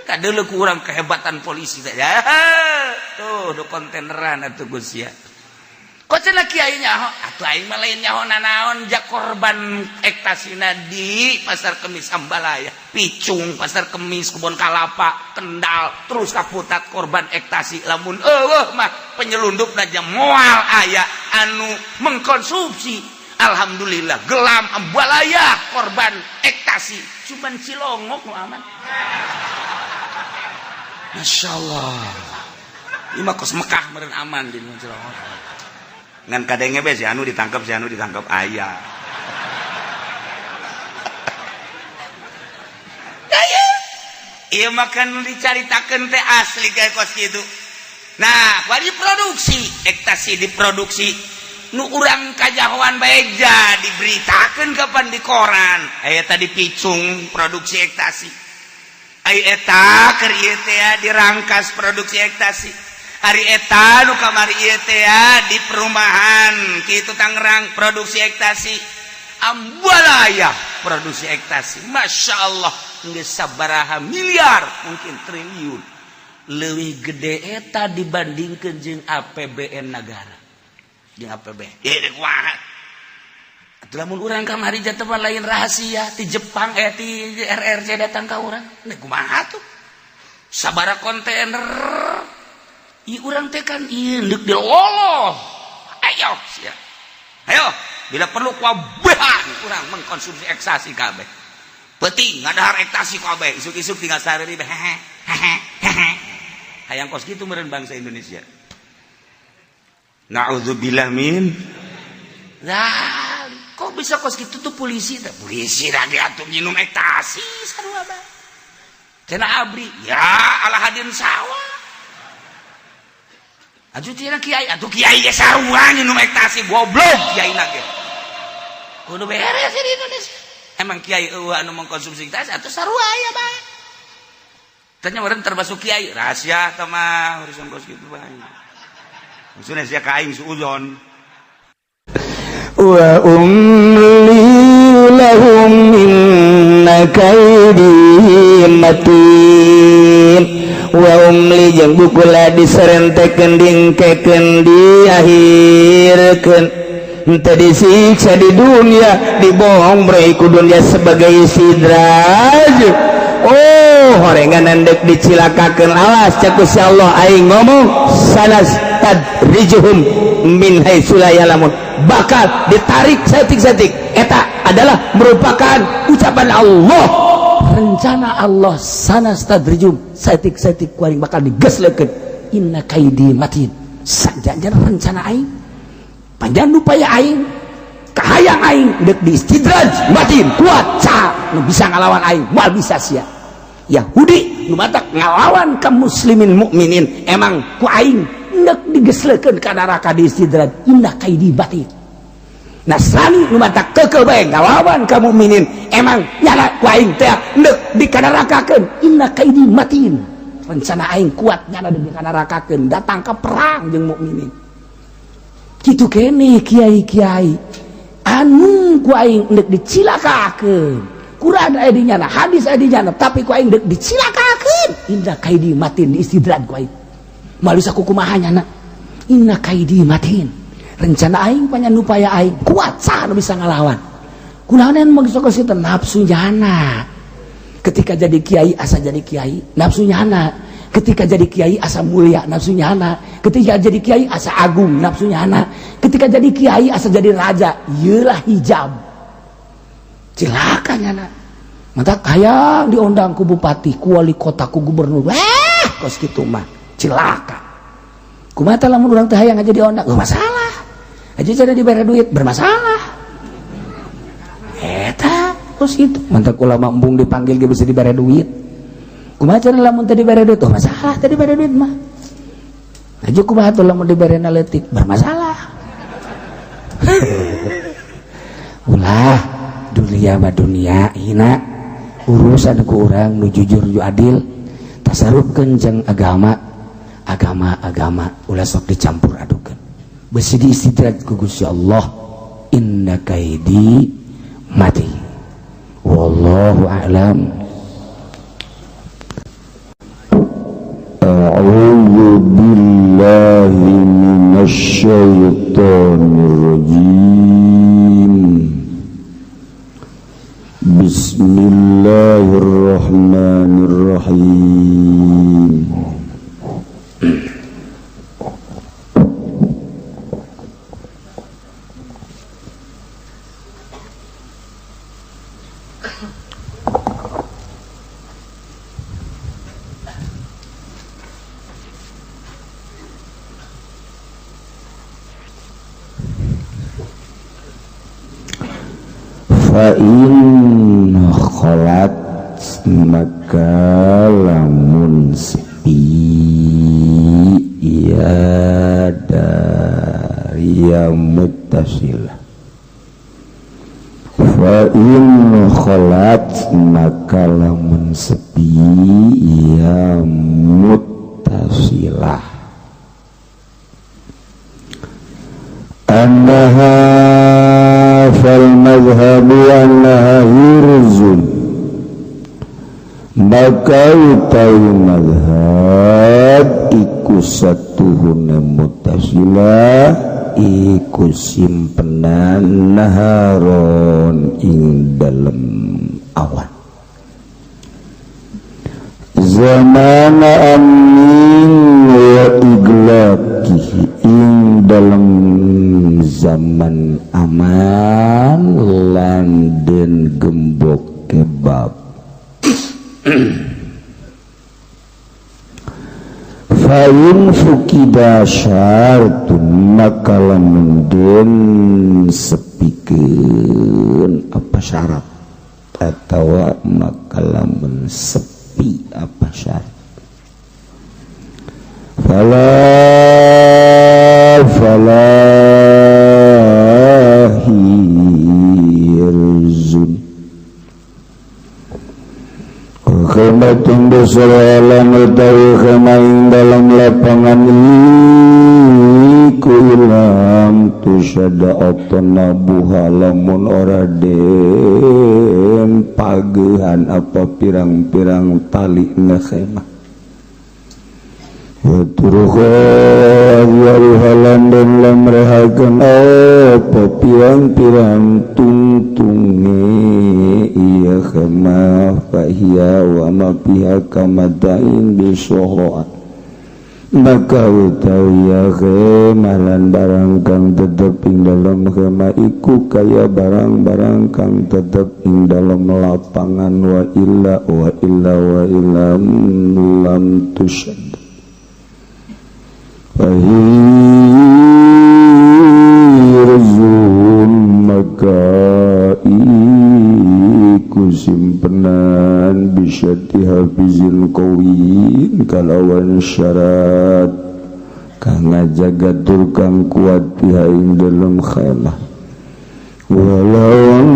Kadeuleu ku urang kehebatan polisi teh. Ya, tuh do kontaineran atuh Gus ya. Kok cenah kiai nyaho? Atuh aing mah lain nyaho nanaon, jak korban ektasina di Pasar Kemis Ambalaya, Picung, Pasar Kemis, Kebon Kalapa, Kendal, terus kaputat korban ekstasi. Lamun eueuh mah penyelundupna moal aya anu mengkonsumsi. Alhamdulillah gelam Ambalaya korban ekstasi, cuman Cilongok nu aman. Masya Allah. Ini mah kos Mekah meureun aman di Cilongok. Ngan kadenge be si anu ditangkap, si anu ditangkap aya. Aya. Ieu mah kan dicaritakeun teh asli kayak kos kitu. Nah, kuari produksi, ekstasi diproduksi. Nu urang kajahoan bae ja diberitakeun kapan di koran. Aya tadi Picung produksi ekstasi. Aya eta keur ieu teh dirangkas produksi ekstasi. Hari eta nu kamari ieu teh di perumahan kitu Tangerang produksi ekstasi. Ambalaya produksi ekstasi. Masya Allah, geus sabaraha miliar, mungkin triliun. Leuwih gede eta dibandingkeun jeung APBN negara. Jeung APBN. Ieu kumaha? Atuh lamun urang kamari jatuh lain rahasia ti Jepang, eh, ti RRC datang ka urang. Nih kumaha tuh? Sabara kontainer. I urang teh kan ieu deuk diloloh. Ayo sia. Ayo, bila perlu kuabehan urang mengkonsumsi ekstasi kabeh. Penting ngadahar ekstasi kabeh, isuk-isuk tinggal sareri hehe hehe hehe. Hayang kos kitu meureun bangsa Indonesia. Na'udzubillah min. Lah, kok bisa kos kitu tuh polisi teh? Polisi lagi atuh minum ekstasi sarua bae. Cenah abri, ya ala hadin sawah. Atuh cenah kiai, atuh kiai ge sarua minum ekstasi goblok kiai na ge. Kudu beres di Indonesia. Emang kiai eueuh anu mengkonsumsi ekstasi atuh sarua aya bae. Tanya meureun termasuk kiai, rahasia tah mah urusan kos kitu bae. Maksudnya sia ka aing suudzon.
Wa umli lahum inna kaidi matin. Wa umli jeung bukula diserentekeun dingkekeun diakhirkeun henteu disiksa di dunia, dibohong ku dunia sebagai istidraj. Oh, horengan dek dicilakakeun, alas cek Gusti Allah, aing ngomong sanastadrijuhum min haitsu la ya'lamun, bakal ditarik saeutik-saeutik. Eta adalah merupakan ucapan Allah, rencana Allah. Sanastadrijum, saeutik-saeutik ku aing bakal digeslekeun. Inna kaidi matin, sajanjana rencana aing, panjang upaya aing, kahayang aing dek diistidraj, matin, kuat. Saha nu bisa ngalawan aing? Moal bisa sia Yahudi nu matak ngalawan ka muslimin mukminin. Emang ku aing dek digeslekeun ka neraka, diistidraj. Inna kaidi matin. Nasrani nu matak keukeuh bae ngalawan ka mukminin, emang nyana ku aing teh dek dikanarakakeun. Inna kaidi matin, rencana aing kuat, nyana dek dikanarakakeun, datang ke perang jeung mukminin. Kitu kene kiai-kiai anu ku aing dek dicilakakeun. Quran aya di nyana, hadis aya di nyana, tapi ku aing dek dicilakakeun. Inna kaidi matin, diistidraj ku aing, moal bisa kukumaha nyana. Inna kaidi matin, rencana aing, panyan upaya aing kuat, saha nu bisa ngalawan? Kunaon mah geus kitu nafsu nyana. Ketika jadi kiai asa jadi kiai, nafsu nyana. Ketika jadi kiai asa mulia, nafsu nyana. Ketika jadi kiai asa agung, nafsu nyana. Ketika jadi kiai asa jadi raja. Iyalah hijab, cilaka nyana. Mata hayang diundang ku bupati, ku wali kota, ku gubernur. Eh, kos kitu mah cilaka. Kumaha lamun urang teh hayang aja diundang? Oh, masalah aja cara diberi duit bermasalah. Eta kos kitu mantap. Ulama embung dipanggil ge bisa diberi duit. Kumaha cara lamun teu dibere duit? Oh, masalah teu dibere duit mah. Aja kumaha tuh lamun dibere leutik? Bermasalah. Ulah, dunia mah dunia hina. Urusan ku urang nu jujur nu adil, tasarufkeun jeung agama. Agama agama ulah sok dicampur adukeun, besi diistidraj ku Gusti Allah. Inna kaidi matin, wallahu a'lam.
أعوذ بالله من الشيطان الرجيم. بسم الله الرحمن الرحيم. Fa in kholat, maka lamun sepi ya dari ya muttasilah. Fa in kholat, maka lamun sepi ya muttasilah annaha fal madhhabu annaha hirzun, maka utawi madhab iku satuhune muttasilah iku simpenan naharon ing dalem awan zamana amin wa iglaqihi, ing dalem zaman aman lan den gembok kebab. Fa in fuqida syartun, maka lamun den sepikeun apa syarat atau maka lamun sepi apa syarat, fala hirzun. Khaimatun besar utawi khemah ing dalam lapangan iku ilam tusyada nabuha, lamun ora den pagehan apa pirang-pirang tali na khemah, wa turkha dan lamrehakeun apa pirang-pirang tungtunge iya khemah, fahiya wa ma fiha kamata'in bisohroat, maka utawi ya khemah lan barang kang tetep ing dalam khemah iku kaya barang-barang kang tetep ing dalam lapangan. Wa illa wa illa wa illa lam tusyad fahirzun, maka iku simpenan bisyati hafizil qawin, kalawan syarat kang ngajaga tur kang kuat biha ing dalem khemah. Walau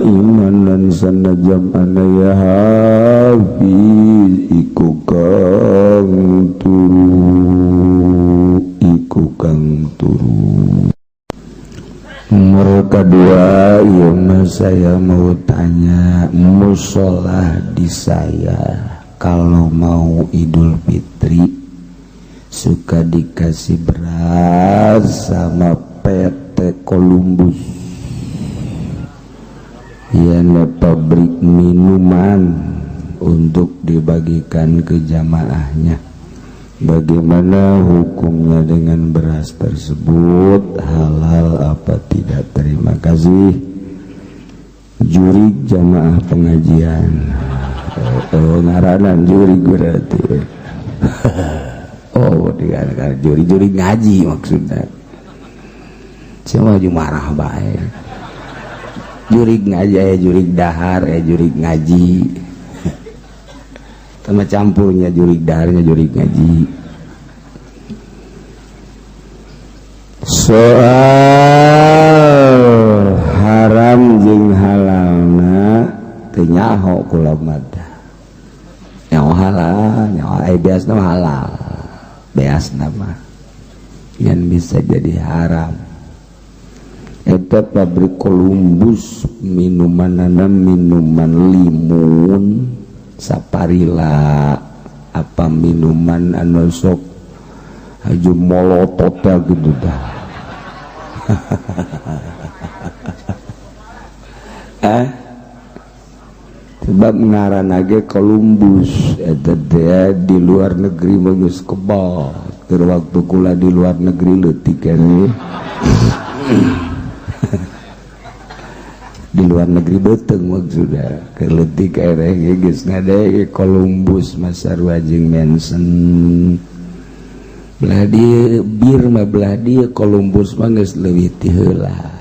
imanan sanajam ana ya hafiz iku kang turu, iku kang turu. Nomor kedua ya mas, saya mau tanya, musola di saya kalau mau Idul Fitri suka dikasih beras sama PT Columbus ya, pabrik minuman, untuk dibagikan ke jamaahnya. Bagaimana hukumnya dengan beras tersebut, halal apa tidak? Terima kasih. Jurig jamaah pengajian. Oh, ngaranan jurig berarti. Oh, dikatakan jurig-jurig ngaji maksudnya. Saya mah marah bae. Jurig ngaji ya, jurig dahar ya, jurig ngaji sama campurnya, jurig daharnya jurig ngaji. Soal haram jeung halalna teu nyaho kula mah. Nyaho halal, nyaho ai biasna halal, biasna mah yang bisa jadi haram. Eta pabrik Columbus minumanana minuman limun saparila apa minuman anu sok haju molotot ya gitu dah. Sebab ngaran ge Columbus eta teh di luar negeri mah geus kebal. Keur waktu kula di luar negeri leutik keneh. Di luar negeri beteng maksudnya keleutik keneh geus ngadae Columbus masarua jeung Manson. Belah dieu bir mah, belah dieu Columbus mah geus leuwih ti heula.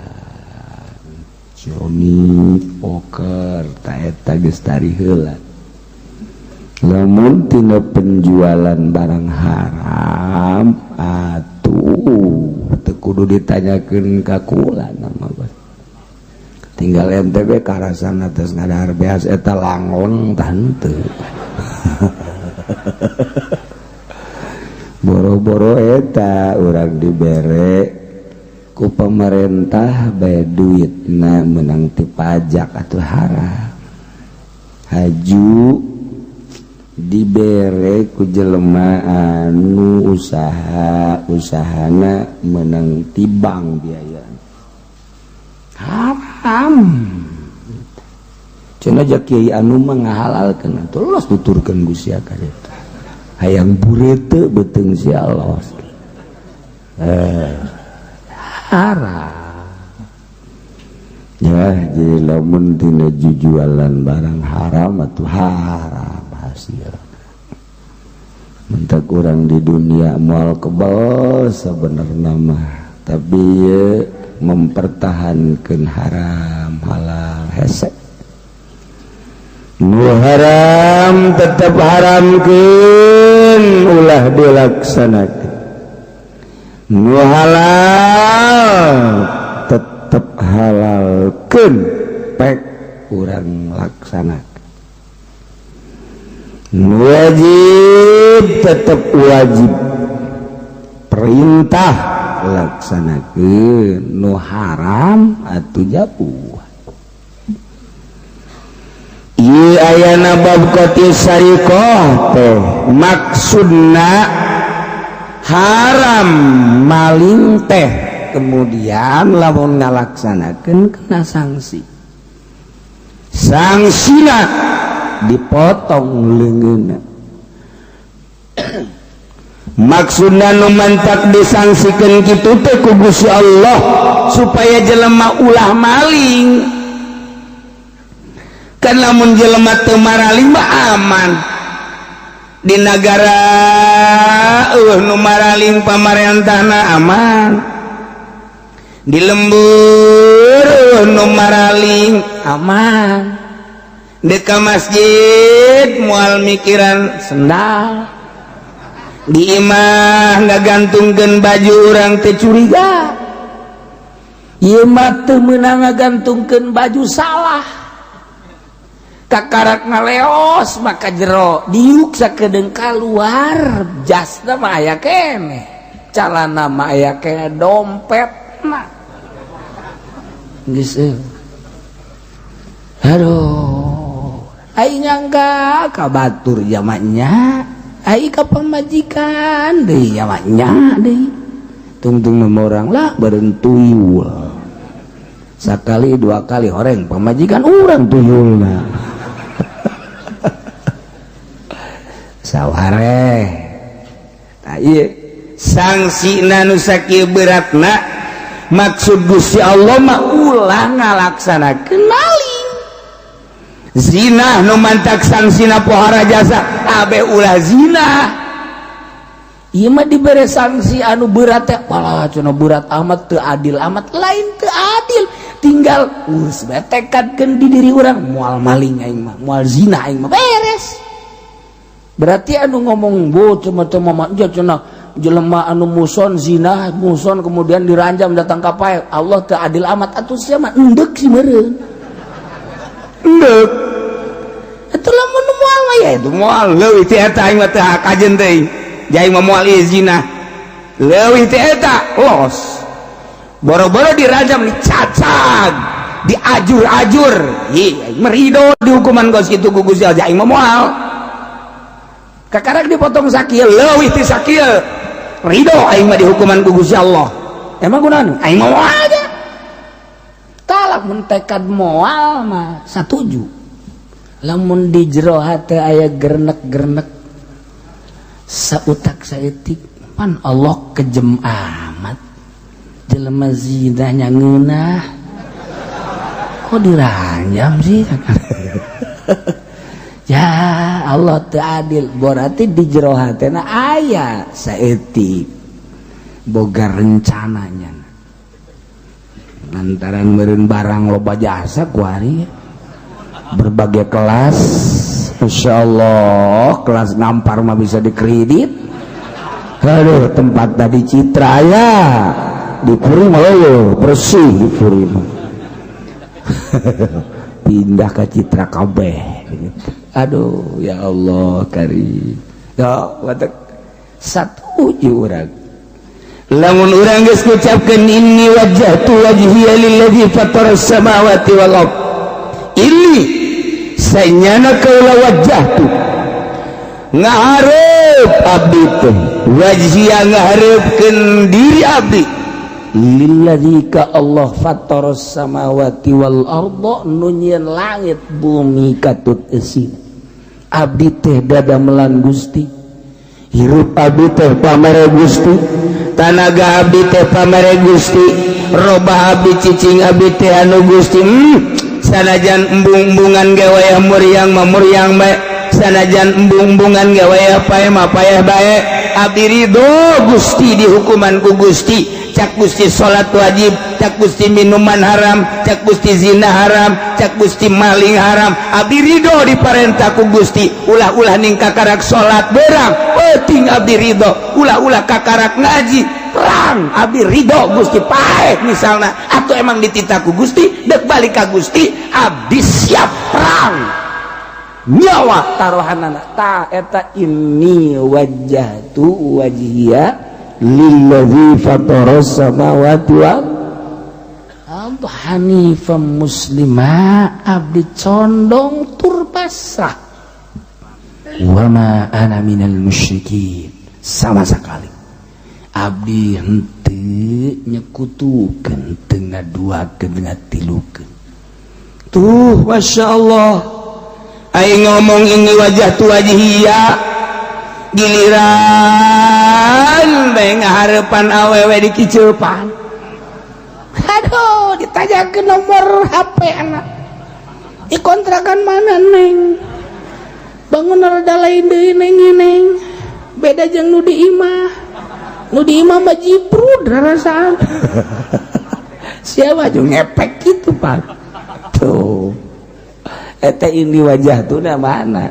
Johnny Poker ta eta geus tari heula. Lamun tina penjualan barang haram atuh teu kudu ditanyakeun ka kula nama bos. Tinggal ente we karasan atas ngadahar beas eta langon tante. Boro-boro eta urang dibere ku pemerintah bae duitna menang ti pajak atuh haram. Haju dibere ku jelema anu usaha usahana menang ti bank biaya haram. Cenah ja kiai anu mah ngahalalkeun atuh los tuturkeun ku sia ka ditu. Hayang burete beuteung sia los. Haram. Ya jadi lamun tina jujualan barang haram atuh haram hasil. Mentak urang di dunia moal kebal sebenarnya mah, tapi ye, mempertahankan haram halal hese. Nu haram tetap haramkeun, ulah dilaksanakan. Nu halal tetap halalkeun, pek urang laksanakan. Nu wajib tetap wajib, perintah laksanakeun. Nu haram atuh jauh. Ieu ayana bab qat'is sariqah teh maksudna haram maling teh, kemudian lamun ngalaksanakeun kena sanksi, sangsina dipotong leungeunna. Maksudna nu mantak disangsikeun kitu teh ku Gusti Allah supaya jelema ulah maling. Kan lamun jelema teu maraling mah aman di negara, nu maraling pamarentahna aman, di lembur nu maraling aman, di ka masjid moal mikiran sendal, di imah ngagantungkeun baju urang teu curiga. Ieu mah teu meunang ngagantungkeun baju, salah. Kakarak ngaleos maka jero diuk sakedeung keluar, jasna mah aya keneh, calana mah aya keneh, dompet mah geus eueuh. Aduh, aing nyangka ka batur jamaknya, aing ka pamajikan deui jamaknya deui, tungtung orang lah beureun tuyul. Sakali dua kali horeng pamajikan urang tuyulna saware. Tah, ieu sangsina nu sakieu beratna, maksud Gusti Allah mah ulah ngalaksanakeun maling, zina. Nu mantak sangsina pohara jasa abe ulah zina. Ieu mah dibere sanksi anu berat teh, walah cenah berat amat, teu adil amat. Lain teu adil, tinggal urus bae tekadkeun di diri urang, moal maling aing mah, moal zina aing mah, beres. Berarti anu ngomong bu cuma cuma mah cenah jelema anu muson zina, muson kemudian diranjam datang ka pae, Allah teu adil amat, atuh sia mah endek sih meureun, endek. Atuh lamun moal mah ya itu moal leuwih ti eta aing mah teu kajen teuing, jai mah moal ieu zina, leuwih ti eta los. Boro-boro dirajam, dicacag, diajur-ajur, ih merido dihukuman kos kitu ku Gusti Allah, aing mah moal. Kakarak dipotong sakieu, leuwih ti sakieu, ridho aing mah dihukuman ku Gusti Allah. Emang kunaon aing mah moal aja. Talak mun tekad moal mah satuju. Lamun di jero hate aya gernek-gernek sautak saeutik, pan Allah kejem amat, jelema zinahnya ngeunah kok diranjam sih, ya Allah teu adil, berarti di jero hatena aya saeutik boga rencananya. Lantaran meureun barang loba jasa kuari berbagai kelas. Masya Allah, kelas ngampar mah bisa dikredit. Aduh, tempat tadi Citra ya di Puri mah bersih, di Puri mah pindah ke Citra kabeh gitu. Aduh, ya Allah karim ya, watak satu urang lamun urang geus ngucapkeun inni wajjahtu wajhiya lilladzi fatara samawati wal ard, ini sanyana kaula wajjahtu ngahareup abdi teh, wajhiya ngahareupkeun diri abdi, lilladzi ka Allah, fatara samawati wal arda, nu nyieun langit bumi katut eusina. Abdi teh dadamelan Gusti, hirup abdi teh pamere Gusti, tanaga abdi teh pamere Gusti, robah abdi cicing abdi teh anu Gusti. Sanajan embung-embungan ge wayah muriang mah muriang bae.
Sanajan embung-embungan gawe apa mah payah bae, abdi ridho Gusti dihukuman ku Gusti. Cak Gusti salat wajib, cak Gusti minuman haram, cak Gusti zina haram, cak Gusti maling haram, abdi ridho diparentah ku Gusti. Ulah-ulah ning kakarak salat berang penting, abdi ridho. Ulah-ulah kakarak ngaji perang, abdi ridho Gusti. Paeh misalnya atau emang dititah ku Gusti dek balik ka Gusti, abdi siap perang, nyawa taruhanana. Ta eta inni wajjahtu wajhiya
lillazi fataras samawati wal
ardh hanifan muslima, abdi condong tur pasrah, wa ma ana minal musyrikin. Sama sekali abdi henteu nyekutukeun, teu ngaduakeun, ngatilukeun.
Tuh, Masya Allah. Aing ngomong inni wajjahtu wajhiya, giliran bae ngaharepan awewe dikiceupan.
Aduh, ditanya ke nomor HP anak di kontrakan mana, Neng? Bangun rada lain deui, Neng. Neng, beda jeung nu di imah. Nu di imah mah jiprud rarasaan.
Siapa jeung ngepek gitu, Pak? Tuh, eta inni wajjahtu na mana?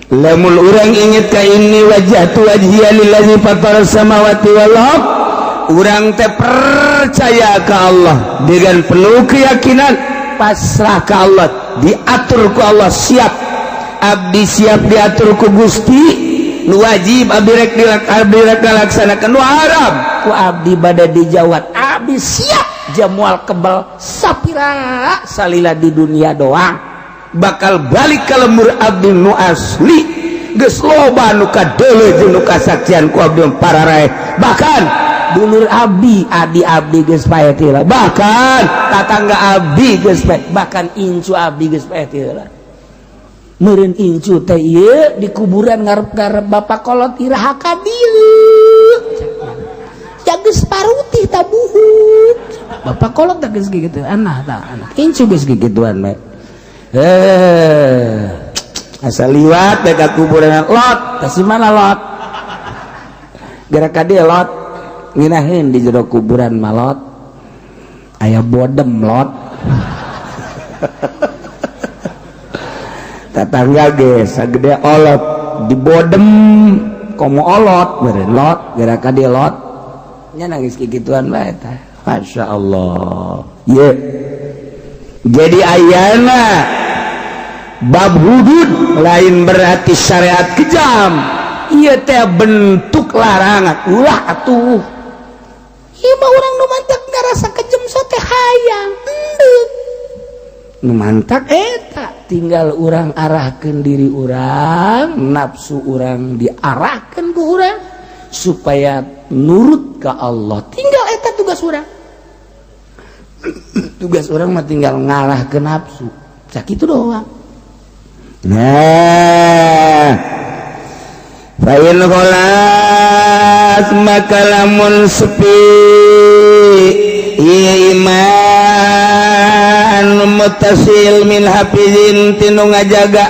Lamun urang inget ka inni wajjahtu wajhiya lillazi fataras samawati wal ardh, urang teh percaya ke Allah dengan penuh keyakinan, pasrah ke Allah, diatur ku Allah. Siap, abdi siap diatur ku Gusti. Nu wajib abdi rek dilak, abdi rek ngalaksanakeun. Nu haram
ku abdi bada dijawat, abdi siap jamual kebal sapira salila di dunia doang.
Bakal balik ke lembur abdi nu asli. Geus loba nu kadeuleu jeung nu kasaksian ku abdi pararae, bahkan
dulur abdi, adi abdi geus paeh ti heula,
bahkan tatangga abdi geus paeh,
bahkan incu abdi geus paeh ti heula. Meureun incu teh ieu di kuburan ngarep-ngarep bapak kolot, iraha ka dieu? Geus parutih tabuhut bapak kolot teh, geus kitu anak tah, anak incu geus
kikituan bae. Eh, asal liwat bae ka kuburan, lot kasih mana, lot gerak ka dieu, lot nginaheun di jero kuburan malot aya bodem, lot. Tetangga ge sagede olot di bodem, komo olot meureun, lot gerak ka dieu, lot nya nangis kikituan bae tah. Masya Allah ye. Jadi ayana bab hudud lain berarti syariat kejam. Ieu teh bentuk larangan, ulah atuh.
Ieu mah urang nu mantak ngarasa kejem sote hayang endek.
Nu mantak
eta tinggal urang arahkeun diri urang, nafsu urang diarahkeun ku urang supaya nurut ke Allah. Tinggal eta tugas urang. Tugas urang mah tinggal ngalah ke nafsu, sakitu doang.
Nah, fa'in kholat, maka lamun sepi ieu iman mutasil min hafizin tinu ngajaga,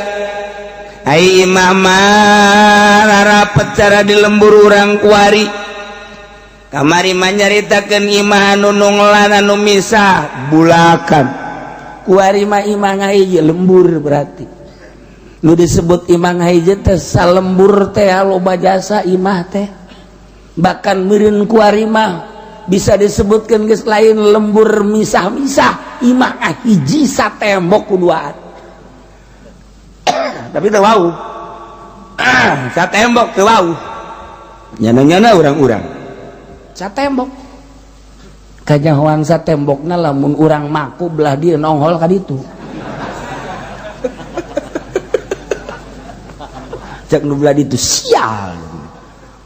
ai imah mah rarapet cara di lembur urang kuari. Kamari mah nyaritakeun imah anu nunglan, anu misah bulakan.
Kuari mah imah ngahiji lembur, berarti nu disebut imah ngahiji teh salembur teh loba jasa imah teh. Bahkan meureun kuari mah bisa disebutkan geus lain lembur misah-misah, imah ngahiji satembok kuduaan.
Tapi teu wau satembok, teu wau nyana-nyana urang-urang.
Satembok kanyahoan satembokna, lamun urang maku belah dieu nongol ka ditu.
Cek nu belah ditu, sial,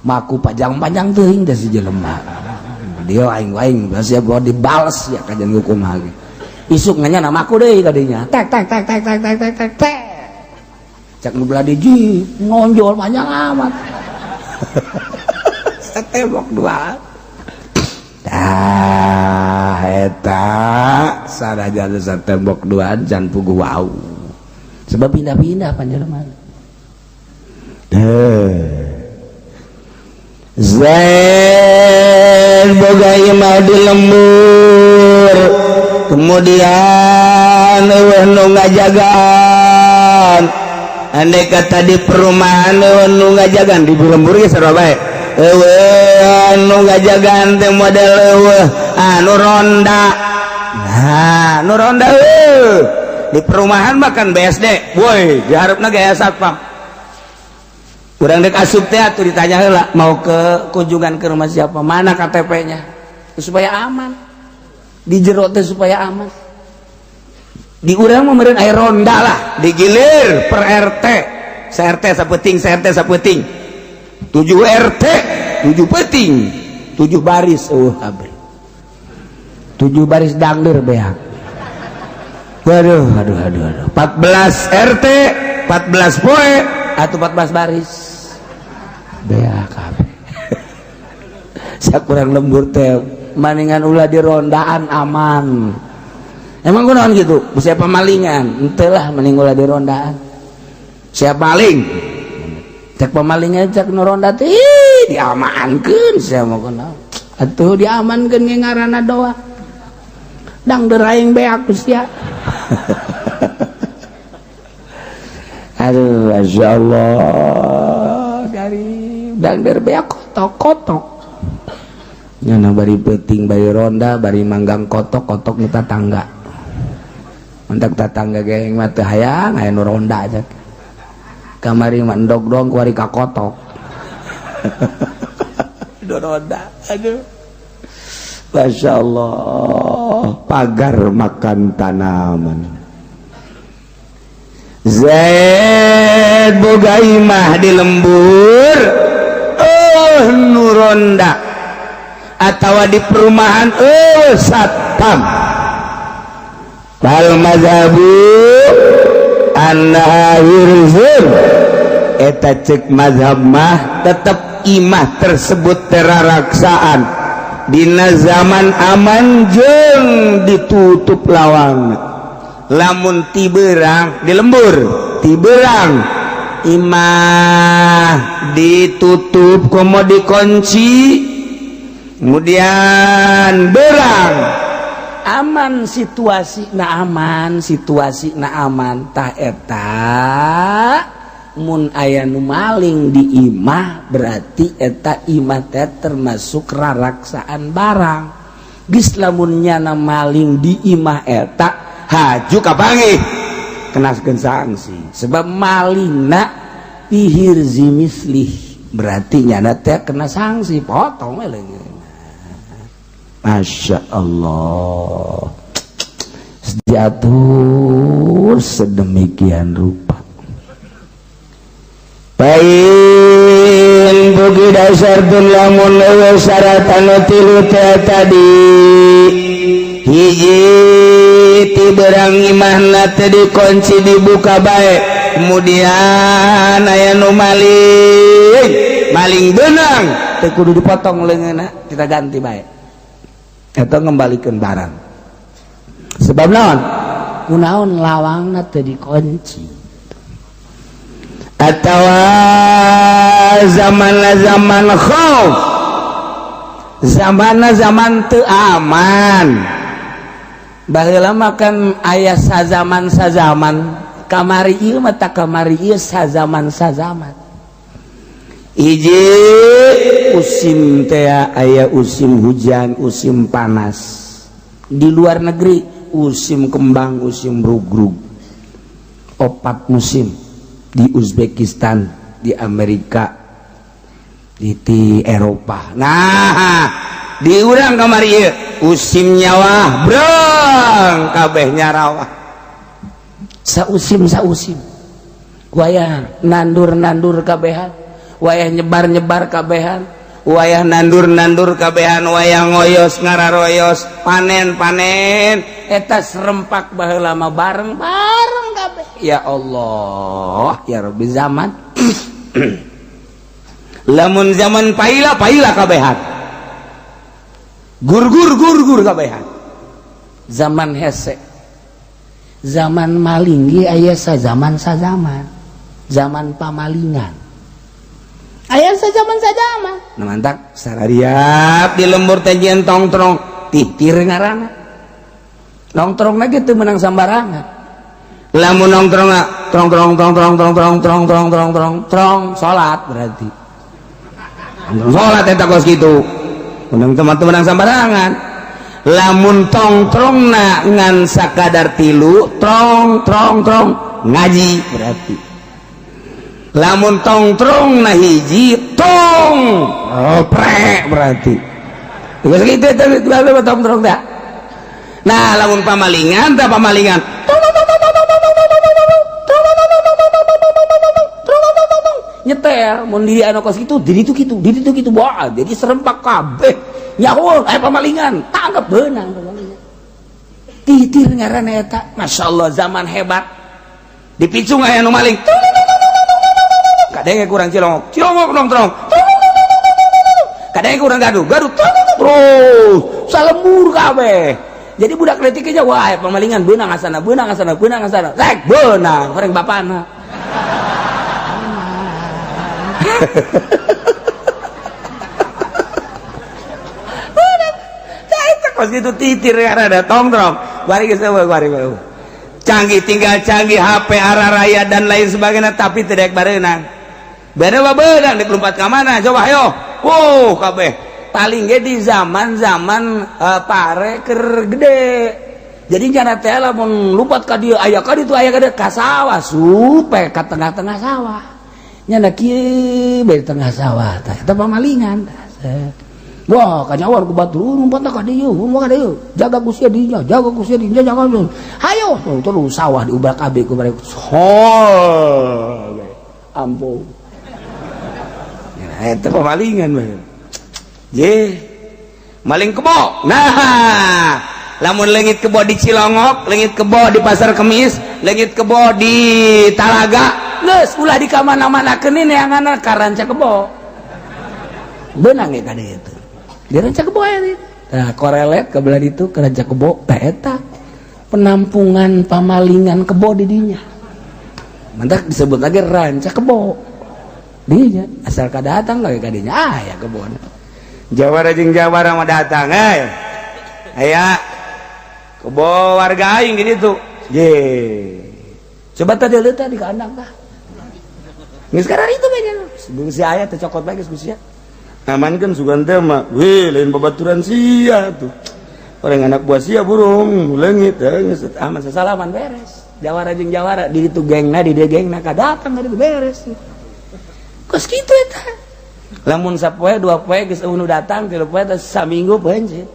maku panjang-panjang teuing teh si jelema dia. Aing aing siap bawa dibales ya kajian hukum ge
isuk nganya maku deui kadinya, tek tek tek tek tek tek tek tek tek.
Cek nu belah di
ngonjol panjang amat.
Satembok dua. Tah, eta sanajan satembok duaan can puguh wau.
Sebab pindah-pindah panjelema.
Eh. Zaid boga imah di lembur, kemudian euweuh nu ngajagaan. Andai kata di perumahan euweuh nu ngajagaan, di lembur ge sarua bae, euweuh nu ngajagaan teh model euweuh anu ronda. Nah, nu ronda euweuh di perumahan, bahkan BSD, woi, diharapna gaya satpam. Kurang dek asup teh atuh ditanya heula, mau ke kunjungan ke rumah siapa, mana KTP-nya, supaya aman di jero teh, supaya aman. Di urang mah meureun aya ronda lah, digilir per RT, sa RT sapeting, sa RT sapeting, 7 RT 7 peting, 7 baris. Euweuh kabeh 7 baris, dangder beak. Waduh, aduh, aduh, aduh. 14 RT 14 poe atau 14 baris, beak kabeh. Saya kurang lembur teh maningan ulah di rondaan, aman. Emang kunaon gitu, bisa pemalingan? Ente lah, mending ulah di rondaan. Siapa maling, cek pemalingnya, cek nu ronda teh diamankeun. Saya mau kunaon atuh diamankeun ge, ngaranna doa dang deraing beak sia. Aduh, masya Allah, dari dangder beak kotok-kotok nyana, bari peting bari ronda, bari manggang kotok kotok nu tatangga. Mentak tatangga geng mah teu hayang aya nu ronda aja. Kamari mah endog dong, kuari ka kotok nu ronda. Aduh,
Masya Allah, pagar makan tanaman.
Zaid boga imah di lembur, oh, nu ronda, atau di perumahan, oh, satpam. Fal mazhabu annaha hirzun. Eta cek mazhab mah tetep imah tersebut teraraksaan dina zaman aman jeung ditutup lawang. Lamun ti berang di lembur, ti berang imah ditutup komo dikunci, kemudian berang
aman situasi na, aman situasi na, aman. Tah, eta mun aya nu maling di imah, berarti eta imah teh termasuk raraksaan barang. Geus, lamun nyana maling di imah eta,
haju kapanggih, kenaskeun sanksi,
sebab malingna bihirzi mislih, berarti nyana teh kena sanksi, potong we leungeun.
Masya Allah, diatur sedemikian rupa. Pain bugi dasar lamun euweuh syarat anu tilu teh tadi: hiji, ti berang imahna teh dikunci, dibuka bae, kemudian aya nu maling, maling benang
teu kudu dipotong leungeunna, kita ganti bae
atau ngembalikan barang. Sebab naon?
Kunaon? Lawangna teu dikunci.
Atau zaman zaman khauf, zaman zaman teu aman.
Baheula mah kan aya sazaman sazaman, kamari ieu mah tak kamari ieu sazaman sazaman.
Hiji usim teh aya usim hujan, usim panas.
Di luar negeri usim kembang, usim rugrug, opat musim
di Uzbekistan, di Amerika, di Eropa. Nah, di urang kamari ieu usim nyawa breng, kabeh nyarawah.
Sausim sausim, wayah nandur nandur kabehan, wayah nyebar nyebar kabehan.
Wayah nandur nandur kabehan, wayah ngoyos ngararoyos, panen panen.
Eta serempak baheula mah, bareng bareng kabeh. Ya Allah, ya Rabbi, zaman.
Lamun zaman paila, paila kabehan, gur gur gur gur kabehan.
Zaman hese, zaman maling ge aya sazaman sazaman, zaman pamalingan. Aya sajaman-sajaman.
Nah, mantak sarariap di lembur teh jieun tongtrong titir ngaranna. Nongtrong lagi teu meunang sambarangan. Lamun nongtrong trong trong trong trong trong trong trong trong trong trong trong salat berarti. Salat eta kos kitu. Menang teman-teman sambarangan. Lamun tongtrongna ngan sakadar tilu trong trong trong ngaji berarti. Lamun tongtrong na hiji tong oprek berarti. Geus kitu eta tongtrong teh. Nah, lamun pamalingan teh pamalingan nyetel mun diri anu kos kitu diri itu kitu diri itu kitu wah jadi serempak kabeh nyaho aya pamalingan tangkep beunang pamalingan titir ngaranna eta. Masyaallah zaman hebat dipicung aya nu maling kadenge kurang cilongok cilongok nongtrong kadenge kurang gaduh gaduh terus salembur kabeh. Jadi budak leutik nya wah aya pamalingan beunang asana beunang asana beunang asana rek beunang goreng bapana. Kos itu titir karena ada tongtrong bari geus eueuh bari canggih tinggal canggih HP arah raya dan lain sebagainya tapi tidak bareunang beda mah beunang dek lompat ka mana coba ayo wow kabeh paling ge di zaman-zaman pare keur gede jadi nyana teh lamun lompat ka dieu aya ka ditu aya ka dieu ka sawah supe ka tengah-tengah sawah nyana kieu bae tengah sawah tah eta pamalingan tah. Wah, kanyawan ku batur lompat ka dieu, lompat ka dieu. Jaga ku sia dinya, jaga ku sia dinya, jaga. Hayo, terus sawah diubrak kabeh ku mereka. Hol. Ampun. Ya, eta pamalingan mah. Je. Maling kebo. Nah, lamun leungit kebo di Cilongok, leungit kebo di Pasar Kemis, leungit kebo di Talaga, geus ulah di kamana-mana keun neanganna ka Ranca Kebo. Beunang eta deui itu. Di Ranca Kebo aya itu. Nah, korelet ke belah ditu ke Ranca Kebo tah eta penampungan pamalingan kebo di dinya. Mantak disebut lagi Ranca Kebo. Dinya asal ka datang lagi ka dinya aya kebon. Jawara jeung jawara mah datang eh. Aya kebo warga aing di ditu. Ye. Coba tadi leuta di kandang tah. Geus sekarang itu banyak. Sebelum si aya teh cokot bae geus ku sia. Amankeun sugan teh mah, weh lain babaturan sia tuh. Orang anak buah sia burung leungit geus aman sasalaman beres. Jawara jeung jawara di ditu gengna di dieu gengna ka datang ka ditu beres. Kos kitu eta. Lamun sapoe dua poe geus eueuh nu datang tilu poe teh saminggu pencit.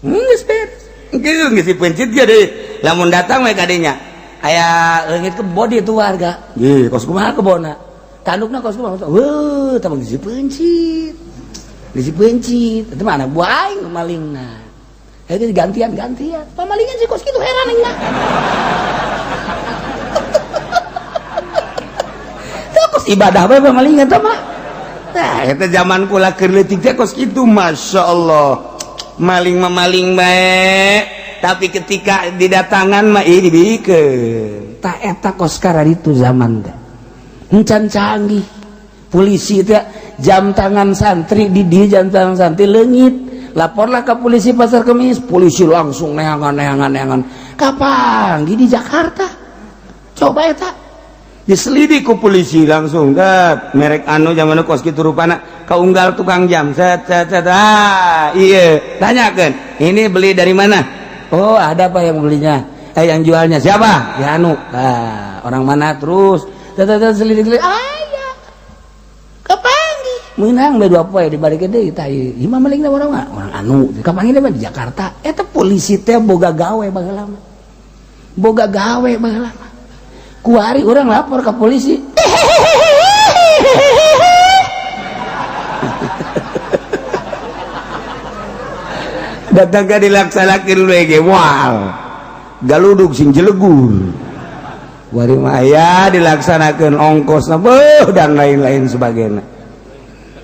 Geus beres. Geus geus dipencit ge deui. Lamun datang we ka dinya aya leungit kebo di itu warga. Ye, kos kumaha kebona? Tandukna kos kumaha? Heuh, tah geus dipencit. Geus dipencit. Eta mah anak buah aing malingna. Eta gantian-gantian. Pamalingan sih kos kitu heran aing mah. Tah kos ibadah bae pamalingan tah mah. Nah, eta zaman kula keur leutik teh kos kitu masyaallah. Maling mah maling bae. Tapi ketika didatangan mah ieu dibikeun. Tah eta kos kararitu zaman teh. Encan canggih. Polisi teh jam tangan santri di dieu jam tangan santri leungit. Laporlah ke polisi Pasar Kemis, polisi langsung neangan neangan neangan. Kapan di Jakarta? Coba eta. Diselidik ku polisi langsung kat merek anu zaman kos kitu rupana kaunggal tukang jam set set set ah iya tanyakeun ini beli dari mana? Oh ada apa yang belinya? Yang jualnya siapa? Ya anu. Nah, orang mana terus? Tata selidik aya. Kapanggih. Meunang bae dua poe dibalikeun deui tah ieu mah malingna orang orang anu. Kapanggih mah di Jakarta. Eta polisi teh boga gawe baheula mah. Boga gawe baheula mah. Kuari orang lapor ke polisi. Datang ka dilaksanakeun we ge moal. Galudug sing jelegur. Wari mah aya dilaksanakeun ongkosna beuh dan lain-lain sebagainya.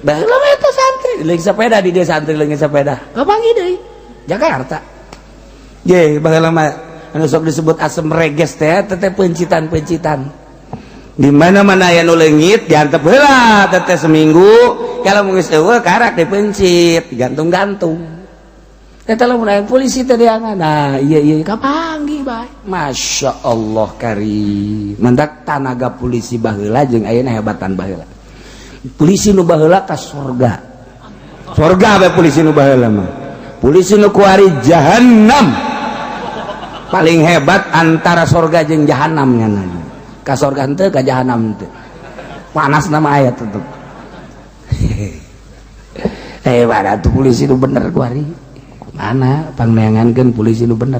Baheula mah eta santri leung sepeda di dieu santri leung sepeda. Kapanggih deui Jakarta. Ye baheula mah anu sok disebut asem reges teh teh pencitan-pencitan. Di mana-mana aya nu leungit diantep heula teh seminggu, kalau geus eueuh karak dipencit, digantung-gantung. Eta lamun aya polisi teh diangan. Nah, iya iya kapanggih bae. Masya Allah karim. Mantak tanaga polisi baheula jeung ayeuna hebatan baheula. Polisi nu baheula ka surga. Surga bae polisi nu baheula mah. Polisi nu kuari jahanam. Paling hebat antara surga jeung jahanam nya. Ka surga henteu ka jahanam henteu. Panas nama ayat tetep. Hebat atuh polisi nu bener kuari. Mana pangneangankeun polisi nu bener.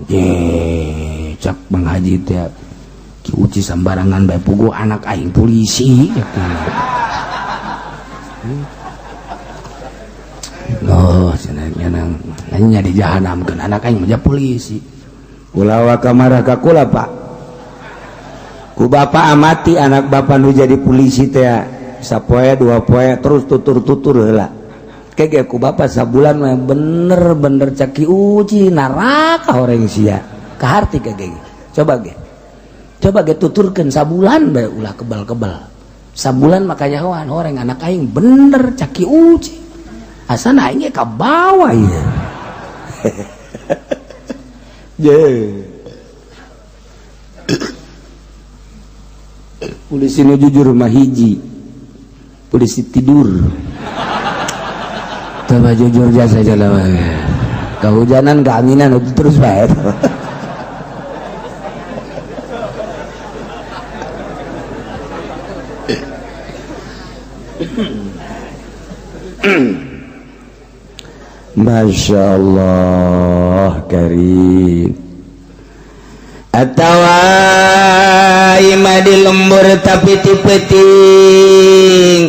Ye, cak Bang Haji teh Ki Uci sambarangan bae puguh anak aing polisi. Oh, cenah nya di jahanamkeun anak aing mah polisi.
Ulah waka marah ka kula, Pak. Ku bapak amati anak bapak nu jadi polisi teh sapoe dua poe terus tutur-tutur heula.
Kege ku bapak sabulan mah bener-bener cak Ki Uci neraka orang sia. Kaharti kege. Coba ge. Coba ge tuturkeun sabulan bae ulah kebal-kebal. Sabulan makanya wan orang anak aing bener cak Ki Uci. Asana aing ge ka bawah ieu.
Ye. Polisi nu jujur mah hiji. Polisi tidur.
Coba jujur jasa jalan. Kehujanan, keanginan itu terus bae.
Masya Allah karim.
Atawa imah di lembur tapi ti peuting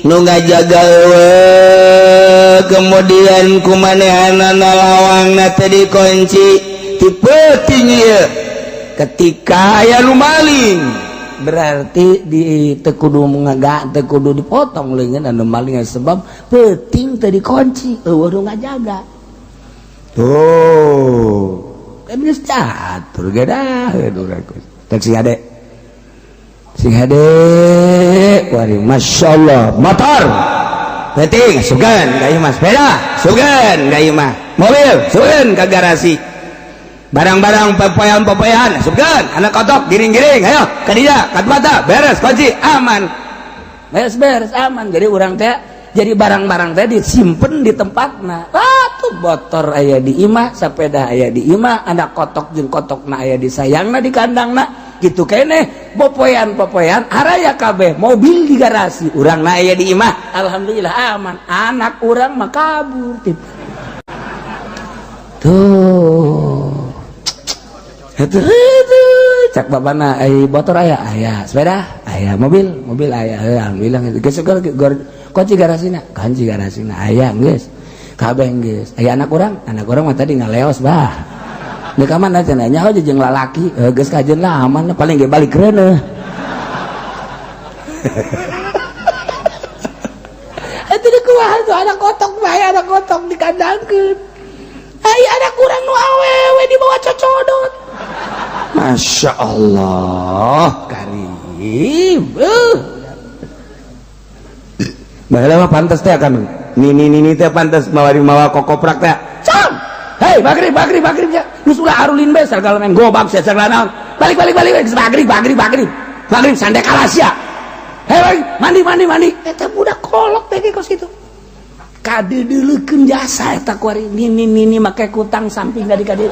nu ngajaga eueuh, kemudian kumanehanana lawangna teh dikunci ti peuting ieu ketika aya nu maling
berarti di teu kudu ngaga teu kudu dipotong leungeun anu maling sebab peuting teh dikunci eueuh nu ngajaga.
Tuh
kan geus catur ge dah
teh sing hade sing hade wari masyaallah motor penting sugan ka ieu mah sepeda sugan ka ieu mah mobil sugan ka garasi barang-barang pepoyan-pepoyan sugan anak kotok giring-giring ayo ka dieu ka mata beres kunci aman
beres-beres aman. Jadi urang teh jadi barang-barang teh disimpen di tempatna. Tuh motor aya di imah, sepeda aya di imah, anak kotok jeung kotokna aya di sayangna di kandangna gitu keneh popoyan-popoyan araya kabeh mobil di garasi urangna aya di imah alhamdulillah aman. Anak urang mah kabur tip. Tuh itu cak bapana ai motor aya aya sepeda aya mobil mobil aya alhamdulillah geus kunci garasina kunci garasina aya geus kabeh geus aya anak urang mah tadi ngaleos bah di kamana cenah nyaho jeung lalaki geus kajeun lah aman paling ge balik reuneuh. Eta di kumaha tuh anak kotok bae anak kotok dikandangkeun ai anak urang nu awewe dibawa cocodot.
Masya Allah karim. Baheula mah pantes teh kan nini nini teh pantes mawari mawa kokoprak teh.
Cam. Hei magrib magrib magrib ya. Geus ulah arulin bae sagala main gobak sia sagala naon. Balik balik balik geus magrib magrib magrib. Magrib sande kalah sia. Hei mandi mandi mandi. Eta budak kolok teh kos kitu. Kadeudeulekeun jasa eta kuari nini nini make kutang samping dari ka dieu.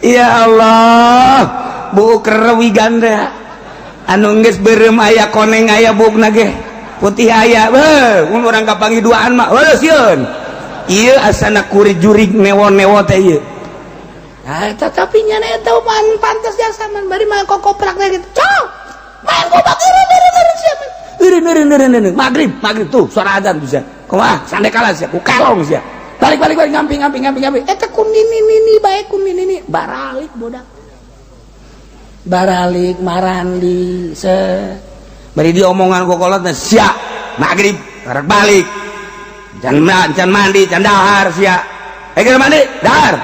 Ya Allah, buuk rewigan teh. Anu geus beureum aya koneng aya buukna ge. Putih aya, beuh, mun urang kapanggih duaan mah, heuh sieun. Ieu asana kuri jurig newo-newo teh ieu.
Nah, tetapi nyana eta mah pantes jasa man bari mah kokoprak teh gitu. Cong. Main gobak eureun sia. Eureun eureun eureun. Magrib, magrib tuh suara azan bisa. Kumaha? Sande kalah sia, ku kalong sia. Balik balik balik ngamping ngamping ngamping ngamping. Eta ku nini nini bae ku nini nini baralik bodak. Baralik marandi se
bari diomongan kokolot sia magrib karek balik. Can can mandi, can dahar sia. Eh mandi, dahar.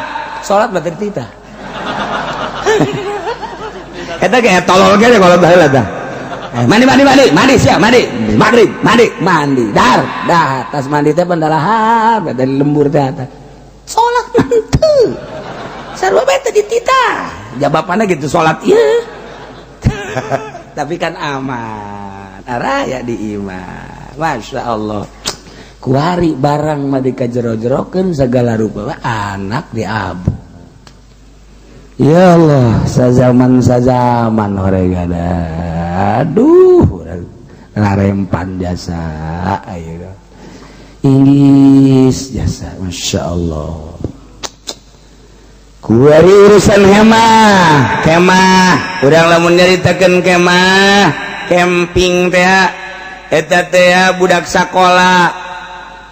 Salat batir tita. Eta kayak tolol ge kalau baheula tah. Mandi mandi mandi mandi siap mandi maghrib mandi mandi dar dah tas mandi teh pendalahar dari lembur teh eta salat henteu sarua bae teh dititah jawabanna gitu salat ieu. Tapi kan aman araya di imah. Masya Allah, kuari barang mah dikajero-jerokeun segala rupa anak diabu. Ya Allah, sazaman sazaman horeg ada. Aduh, larempan jasa ayo. Inggris jasa, Masya Allah. Kuari urusan hemah, kemah. Urang lamun nyaritakeun kemah, camping teh eta teh budak sakola.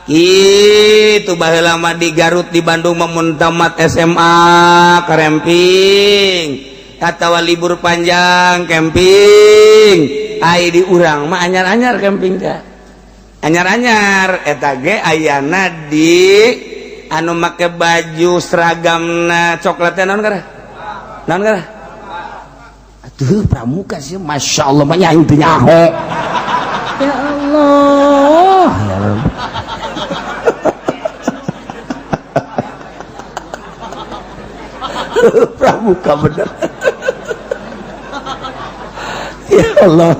Itu baheula mah di Garut, di Bandung mun tamat SMA camping atawa libur panjang camping. Ai di urang mah anyar-anyar camping teh, anyar-anyar eta ge ayana di anu make baju seragamna coklat teh naon karah naon karah atuh pramuka sih. Masya Allah mah aing teu nyaho. Ya Allah, ya Rabb. Pramuka bener. Ya Allah,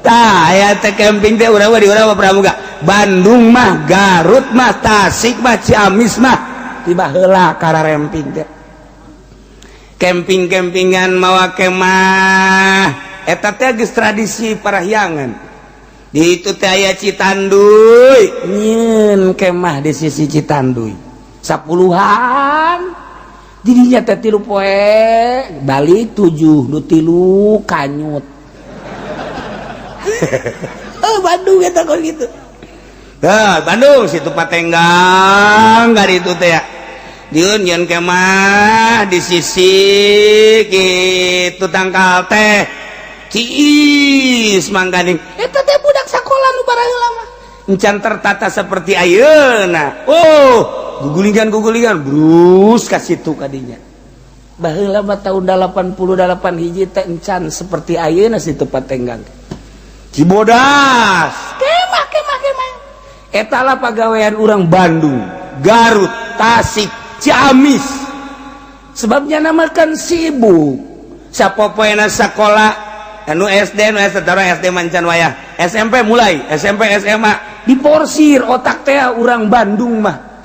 tah aya teh camping teh urang mah di urang mah pramuka. Bandung mah, Garut mah, Tasik mah, Ciamis mah tiba heula kararemping teh camping-campingan mawa kemah. Eta teh geus tradisi parahyangan. Di itu teh aya Citanduy nyieun kemah di sisi Citanduy sapuluhan dirinya teh 3 poe balik 7 nu 3 kanyut. Oh, Bandung eta kok gitu. Nah, Bandung situ Patenggang gak itu teh ya. Diun nyeun kemah di sisi kitu tangkal teh ciis mangkaning eta teh budak sakola nu baraheula mah encan tertata seperti ayeuna. Oh, gugulingan-gugulingan brus ka situ kadinya. Baheula mah tahun 88 hiji teh encan seperti ayeuna situ Patenggang. Cibodas kemah kemah kemah eta lah pagawean urang Bandung, Garut, Tasik, Ciamis. Sebabnya namakan sibuk sapopoena sakola anu SD nu SD SD mancan wayah SMP mulai SMP SMA diporsir otak teh urang Bandung mah,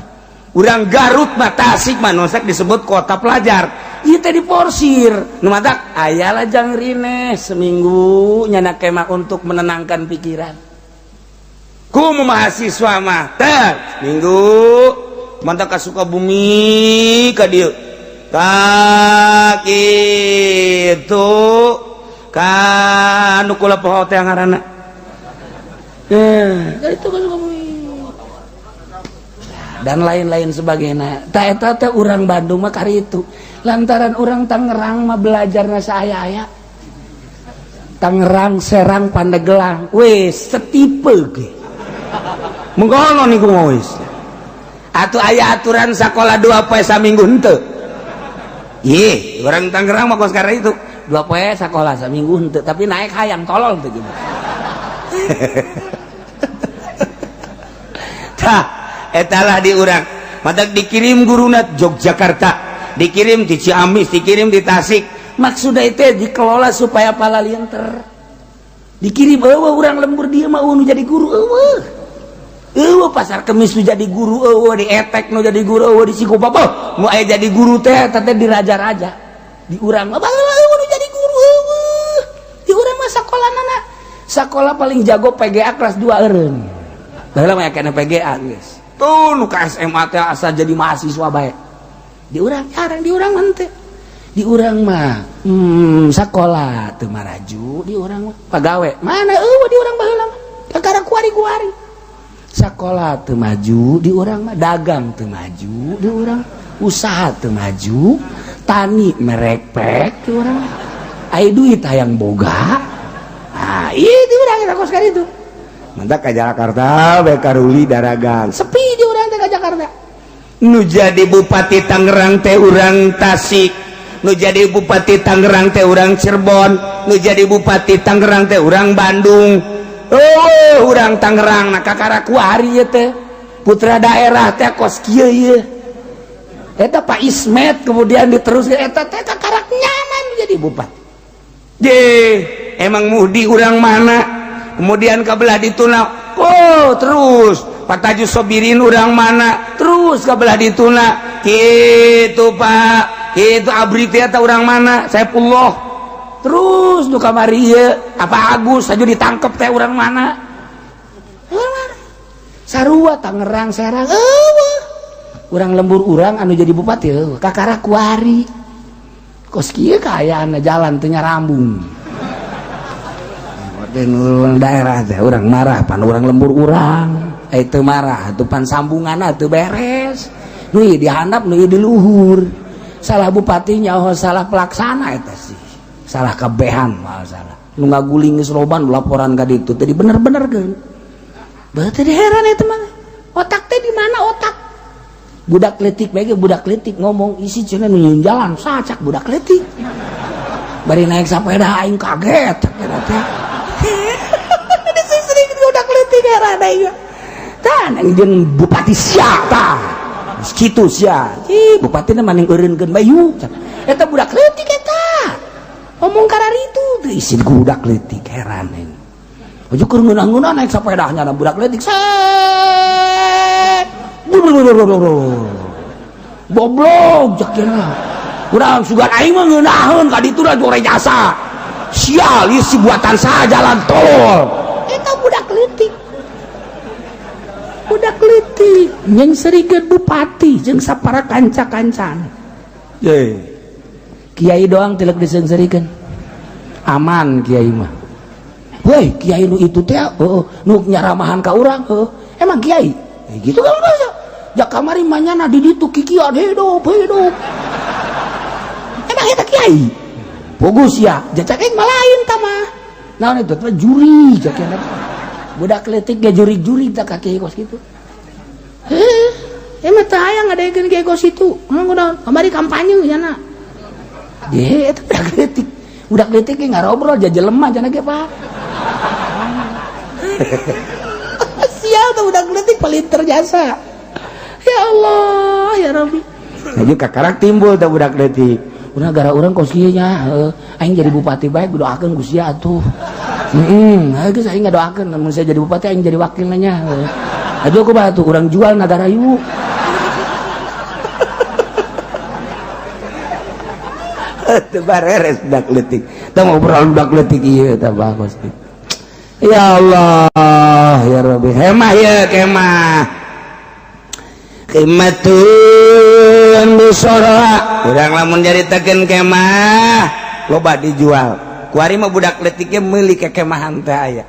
urang Garut mah, Tasik mah nosek disebut kota pelajar. Ieu teh diporsir nu matak aya lah jang rine seminggu nyana kemah untuk menenangkan pikiran. Ku mahasiswa mah teh minggu mantap ka Sukabumi ka dieu ka kitu ka nu kula poho teh ngaranna itu ka Sukabumi dan lain-lain sebagainya. Ta eta teh urang Bandung mah kari itu lantaran urang Tangerang mah belajarna saaya-aya. Tangerang, Serang, Pandeglang wis setipe ge mengkono niku mah wis. Atuh aya aturan sekolah 2 poe saminggu henteu. Ih, orang Tangerang mah kos karena itu 2 poe sekolah saminggu henteu, tapi naik hayang tolol teu gitu. Tah, eta lah di urang. Matak dikirim guruna Yogyakarta, dikirim di Ciamis, dikirim di Tasik. Maksudna itu dikelola supaya palalinter. Dikirim eueuh urang lembur dieu mah nu jadi guru eueuh. Eueuh pasar kemis nu jadi guru eueuh, di Etek nu jadi guru eueuh, di Cikupa nu aya jadi guru teh teh di raja-raja. Di urang mah baheula eueuh nu jadi guru eueuh. Di urang mah sakolanana sakola paling jago PGA kelas 2 eureun. Baheula mah kena PGA geus. Tuh nu ka SMA teh asa jadi mahasiswa bae. Di urang jarang, di urang mah teh. Di urang mah sakola teu maraju, di urang mah pagawe. Mana eueuh di urang baheula mah. Kakara kuari-kuari. Sakola teu maju di urang mah, dagang teu maju di urang, usaha teu maju, tani merekpek di urang. Ai duit hayang boga. Ah, ieu di urang eta kos itu. Mantap ka Jakarta bae karuli daragang. Sepi di urang teh ka Jakarta. Nu jadi bupati Tangerang teh urang Tasik.
Nu jadi Bupati Tangerang teh urang Cirebon, nu jadi Bupati Tangerang teh urang Bandung. Oh, urang Tangerang nah kakara kuari ieu teh. Putra daerah teh kos kieu ieu. Eta Pak Ismet kemudian diteruskan eta teh kakarak nyaman jadi bupati. Je, emang Muhdi urang mana? Kemudian kabelah dituna. Oh, terus Pak Taju Sobirin urang mana? Terus kabelah dituna. Gitu Pak. Itu Abri teh eta urang mana? Saipullah. Terus nu kamari ieu apa Agus saja ditangkep teh urang mana? Urang mana? Sarua Tangerang Serang. Eueuh. Urang lembur urang anu jadi bupati eueuh kakara kuari. Kos kieu kaayaan jalan teu nyarambung. Urang daerah teh urang marah pan urang lembur urang. Eh teu marah tuh pan sambunganna teu beres. Nu ieu dihandap nu ieu di luhur. Salah bupatinya oh salah pelaksana eta sih. Salah kabehan mah salah. Nu ngaguling geus loba nu laporan ka ditu teh bener-benerkeun. Berarti heran eta mah. Otak teh di mana otak? Budak letik bae budak letik ngomong isi cenah nu nyieun jalan sacak budak letik. Bari naik sepeda aing kaget eta teh. Disering budak letik heran aing. Tah jeung bupati sia tah. Geus kitu sia. Ih bupatina maning eureunkeun bayu. Eta budak leutik eta. Omong kararitu teh isin budak leutik heran aing. Ojo keur ngeunah-ngeunah naik sepedanya na budak leutik. Set. Goblok cak kira. Urang sugan aing mah ngeunaheun ka ditu da jore jasa. Sial ieu si buatan saha jalan tol. Eta budak leutik. Budak leutik nyengserikeun bupati jeung sapara kanca-kancana. Ye. Kiai doang tilek diseungseurikeun. Aman kiai mah. Woi, kiai nu itu teh heuh nu nyaramahan ka urang heuh. Emang kiai? Gitu kan bahasa. Ja kamari manyana di ditu kikian hidup hidup. Emang eta kiai? Bogus ya, jacak aing mah lain tah mah. Naon itu teh juri cak kieu. Budak leutik ge juri-juri tah ka kiai kos kitu. Heh, emang teh hayang ngadegeun kiai kos itu. Emang kunaon? Kamari kampanye nyana. Ye, eta budak leutik. Budak leutik ge ngarobrol ja jelema cenah ge, Pak. Sial tuh budak leutik paling terjasa. Ya Allah, ya Rabbi. Jadi kakarak timbul tuh budak leutik. Udah gara urang kos kieu nya, heuh, aing jadi bupati bae doakeun ku sia atuh. Heeh, geus aing ngadoakeun lamun saya jadi bupati aing jadi wakilna nya. Aduh kumaha atuh urang jual nagara yuk. Teu bareres budak leutik. Teu ngobrol budak leutik ieu tah bagus. Ya Allah, ya Rabbi. Hemah ya kemah. Qimatun busora. Urang lamun nyaritakeun kemah loba dijual. Kuari mah budak leutik ge meuli kekemahan teh aya.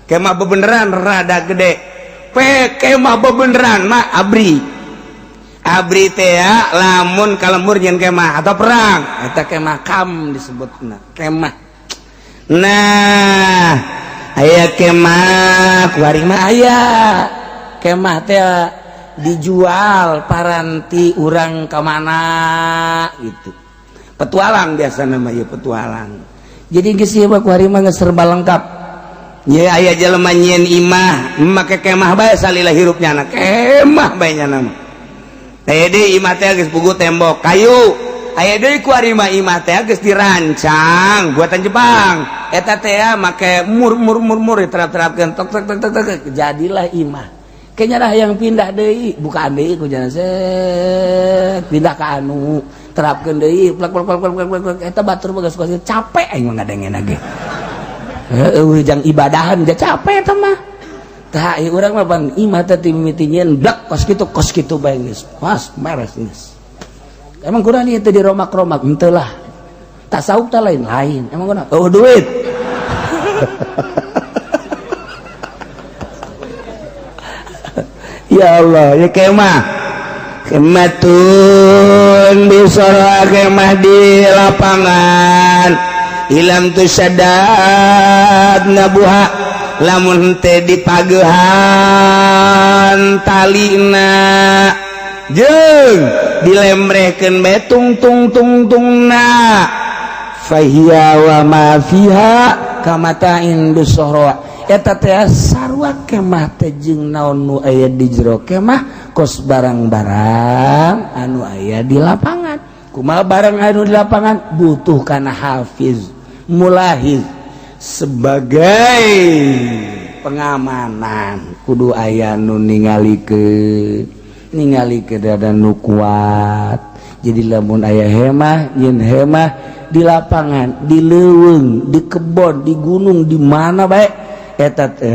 Kemah bebeneran rada gede. Pe kemah bebeneran mah abri. Abri teh lamun kalembur nyeun kemah atau perang eta kemah kam disebutna kemah. Nah, aya kemah kuari mah aya. Kemah teh dijual paranti urang ka mana gitu. Petualang biasa nama ieu petualang. Jadi geus ieu mah kuari mah geus serba lengkap. Ye aya jelema nyieun imah, make kemah bae salila hirupnya na kemah bae nya nama. Aya deui imah teh geus puguh tembok kayu. Aya deui kuari mah imah teh geus dirancang buatan Jepang. Eta teh make mur mur mur mur diterap-terapkeun tok tok tok tok tok jadilah imah. Kayaknya lah yang pindah deui, bukaan deui ku jalan set, pindah ka anu, terapkeun deui, plak plak plak plak plak plak eta batur mah geus capek aing mah ngadengena ge. Heueuh jang ibadahan ge capek eta mah. Tah ieu urang mah pan imah teh mimiti nyieun blak kos kitu bae geus. Mas beres geus. Emang kurang ieu teh diromak-romak henteu lah. Tasawuf teh lain-lain. Emang kurang? Oh duit. Ya Allah, ya kemah. Kematun bisara kemah di lapangan. Ilam tusadad nabuha lamun teh dipagehan talina. Jeung dilembrehkeun bae tung tung tung tungna, fahiya wa ma fiha kamata'in bisahra. Eta teh sarua kemah teh jeung naon nu aya di jero kemah, kos barang-barang anu aya di lapangan. Kumaha barang anu di lapangan butuh kana hafiz mulahiz sebagai pengamanan, kudu aya nu ningali ke ningali ke dada nu kuat. Jadi lamun aya hemah, yin hemah di lapangan, di leuweung, di kebon, di gunung, di mana bae, eta teh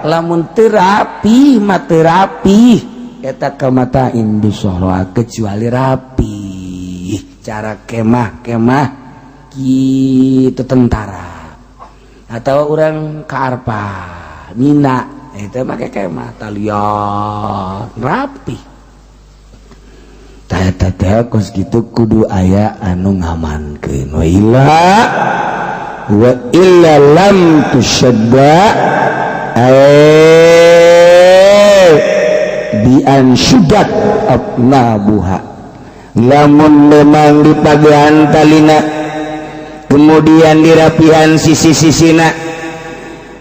lamun teu rapi mah teu rapi eta kamata'in bisahra, kecuali rapi cara kemah-kemah gitu tentara atau orang ke Arpa, Mina itu pakai kemah talian rapi. Tah, eta teh kos kitu kudu aya anu ngamankeun. Wa illa, wa illa lam tusyadda ay bi an syuddat atnabuha. Lamun memang dipagean talina, kemudian dirapihan sisi-sisina,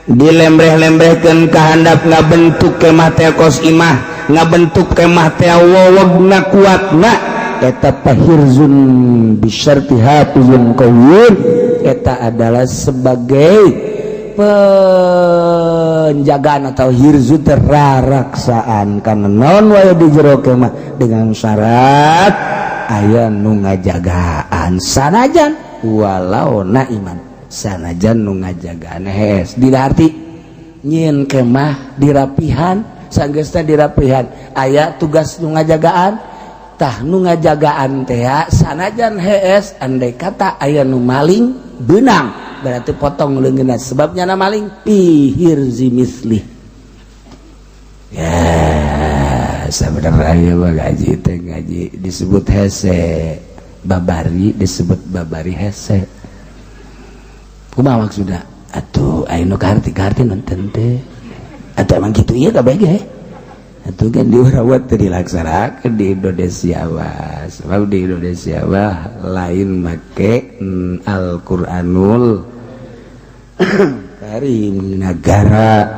dilembreh-lembrehkeun ka handap, ngabentuk kemah teh kos imah, ngabentuk kemah teh wowogna kuatna, eta pahirzun bisyarti hafizun qawiyyun. Eta adalah sebagai penjagaan atau hirzu teraraksaan karena non wae di jero kemah, dengan syarat aya nu ngajagaan, sanajan walau naiman, sanajan nu ngajagaan hees. Tidak arti nyieun kemah dirapihan, sanggeusna dirapihan aya tugas nu ngajagaan. Tah, nu ngajagaan teh sanajan hees, andai kata aya nu maling benang, berarti potong leungeunna, sebabnya na maling pihirzi misli. Ya, sebenarnya mah ngaji teh ngaji disebut hese babari, disebut babari hese. Kumaha maksudna atuh? Aya nu kaharti kaharti nonton teh atau emang gitu iya kabeh ge. Atuh kan diurawat teh dilaksanakeun di Indonesia mah, sebab di Indonesia mah lain make Al-Qur'anul Karim, negara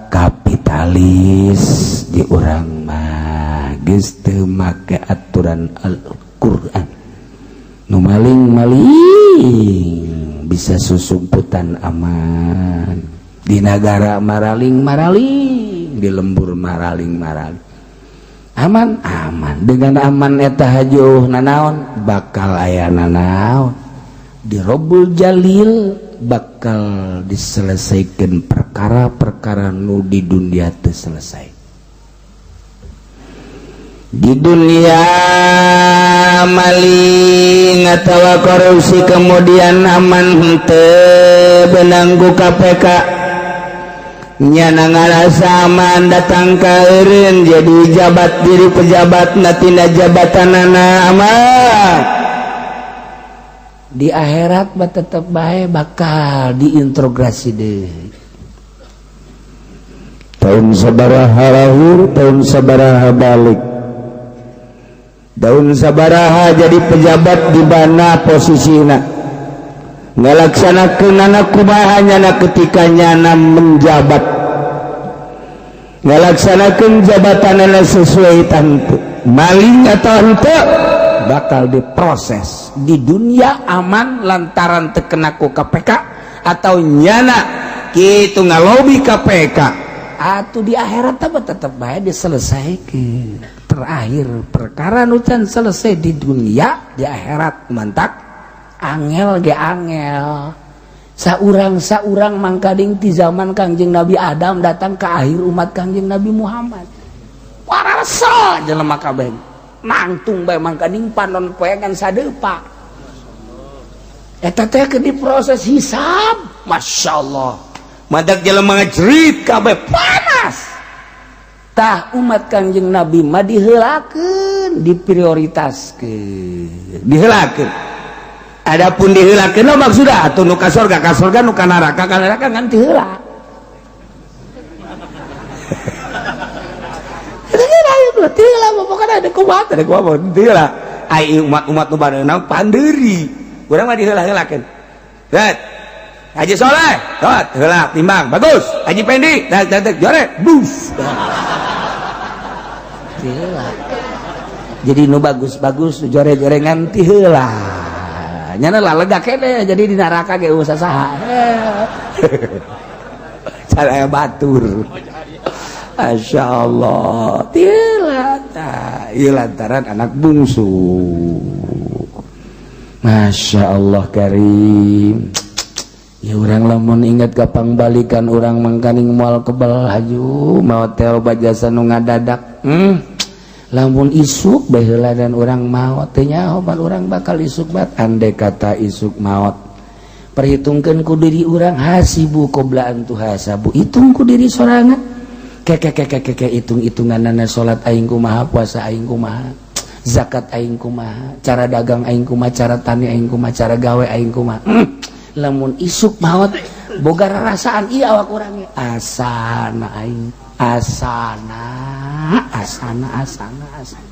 kapitalis. Di urang mah geus teu make aturan Al-Qur'an, nu maling maling bisa susumputan aman di negara, maraling maraling di lembur, maraling maraling aman aman. Dengan aman eta hajuh nanaon bakal aya nanaon di Robul Jalil, bakal diselesaikan perkara-perkara nu di dunia teu selesai. Di dunia maling atau korupsi kemudian aman henteu benang ku KPK, nyana ngarasa aman, datang ka eureun jadi jabat diri pejabat na tina jabatanana aman. Di akhirat mah tetep bae bakal diinterogasi deh.
Tahun sabaraha lahir, tahun sabaraha balik, tahun sabaraha jadi pejabat, di mana posisina, ngalaksanakeun anak kumaha nyana ketika nyana menjabat, ngalaksanakeun jabatanana sesuai tentu maling atau henteu,
bakal diproses. Di dunia aman lantaran terkena ku KPK atau nyana
gitu ngalobi KPK.
Atau di akhirat apa tetap baik diselesaikan. Terakhir perkara nu can selesai di dunia, di akhirat mantak angel ge angel. Saurang saurang mangkading ti zaman Kangjeng Nabi Adam datang ke akhir umat Kangjeng Nabi Muhammad, parasa jelema kabeh nangtung bae mangkading panon poe ngan sadepa. Eta teh keur diproses hisab. Masya Allah,
madak jelema ngajerit kabeh.
Panas. Tah, umat Kangjeng Nabi mah diheulakeun, diprioritaskeun.
Diheulakeun. Adapun diheulakeun mah maksudna atuh nu ka sorga ka sorga, nu ka neraka ka neraka, ngan heula. Ti heula, pokokna ada kumaha, ada kumaha ti heula. Ai umat-umat nu bareuna pandeuri. Urang mah diheula-heulakeun. Lihat. Haji Soleh, tot, heula timbang, bagus. Haji Pendi, dak dak jore, bus. Ti heula. Jadi nu bagus-bagus jore-jorengan ti heula. Nyana lah lega kene, jadi di neraka ge usah saha. Cara batur. Masya Allah. Ti heula tah, ieu lantaran anak bungsu. Masya Allah Karim. Ya, urang lamun ingat kapangbalikan urang, mangkaning moal kebal haju maot teh loba jasa nu ngadadak. Lamun isuk bae heula dan urang maot teh nyaho pan urang bakal isuk bat. Andai kata isuk maot, perhitungkeun ku diri urang, hasibu qabla an tuhasabu, hitung ku diri sorangan. Ke ke ke ke ke hitung-hitunganana, salat aing kumaha, puasa aing kumaha, zakat aing kumaha, cara dagang aing kumaha, cara tani aing kumaha, cara gawe aing kumaha. Lamun isuk maot boga rarasaan iya awak urang, asana aing, asana, asana, asana, asana.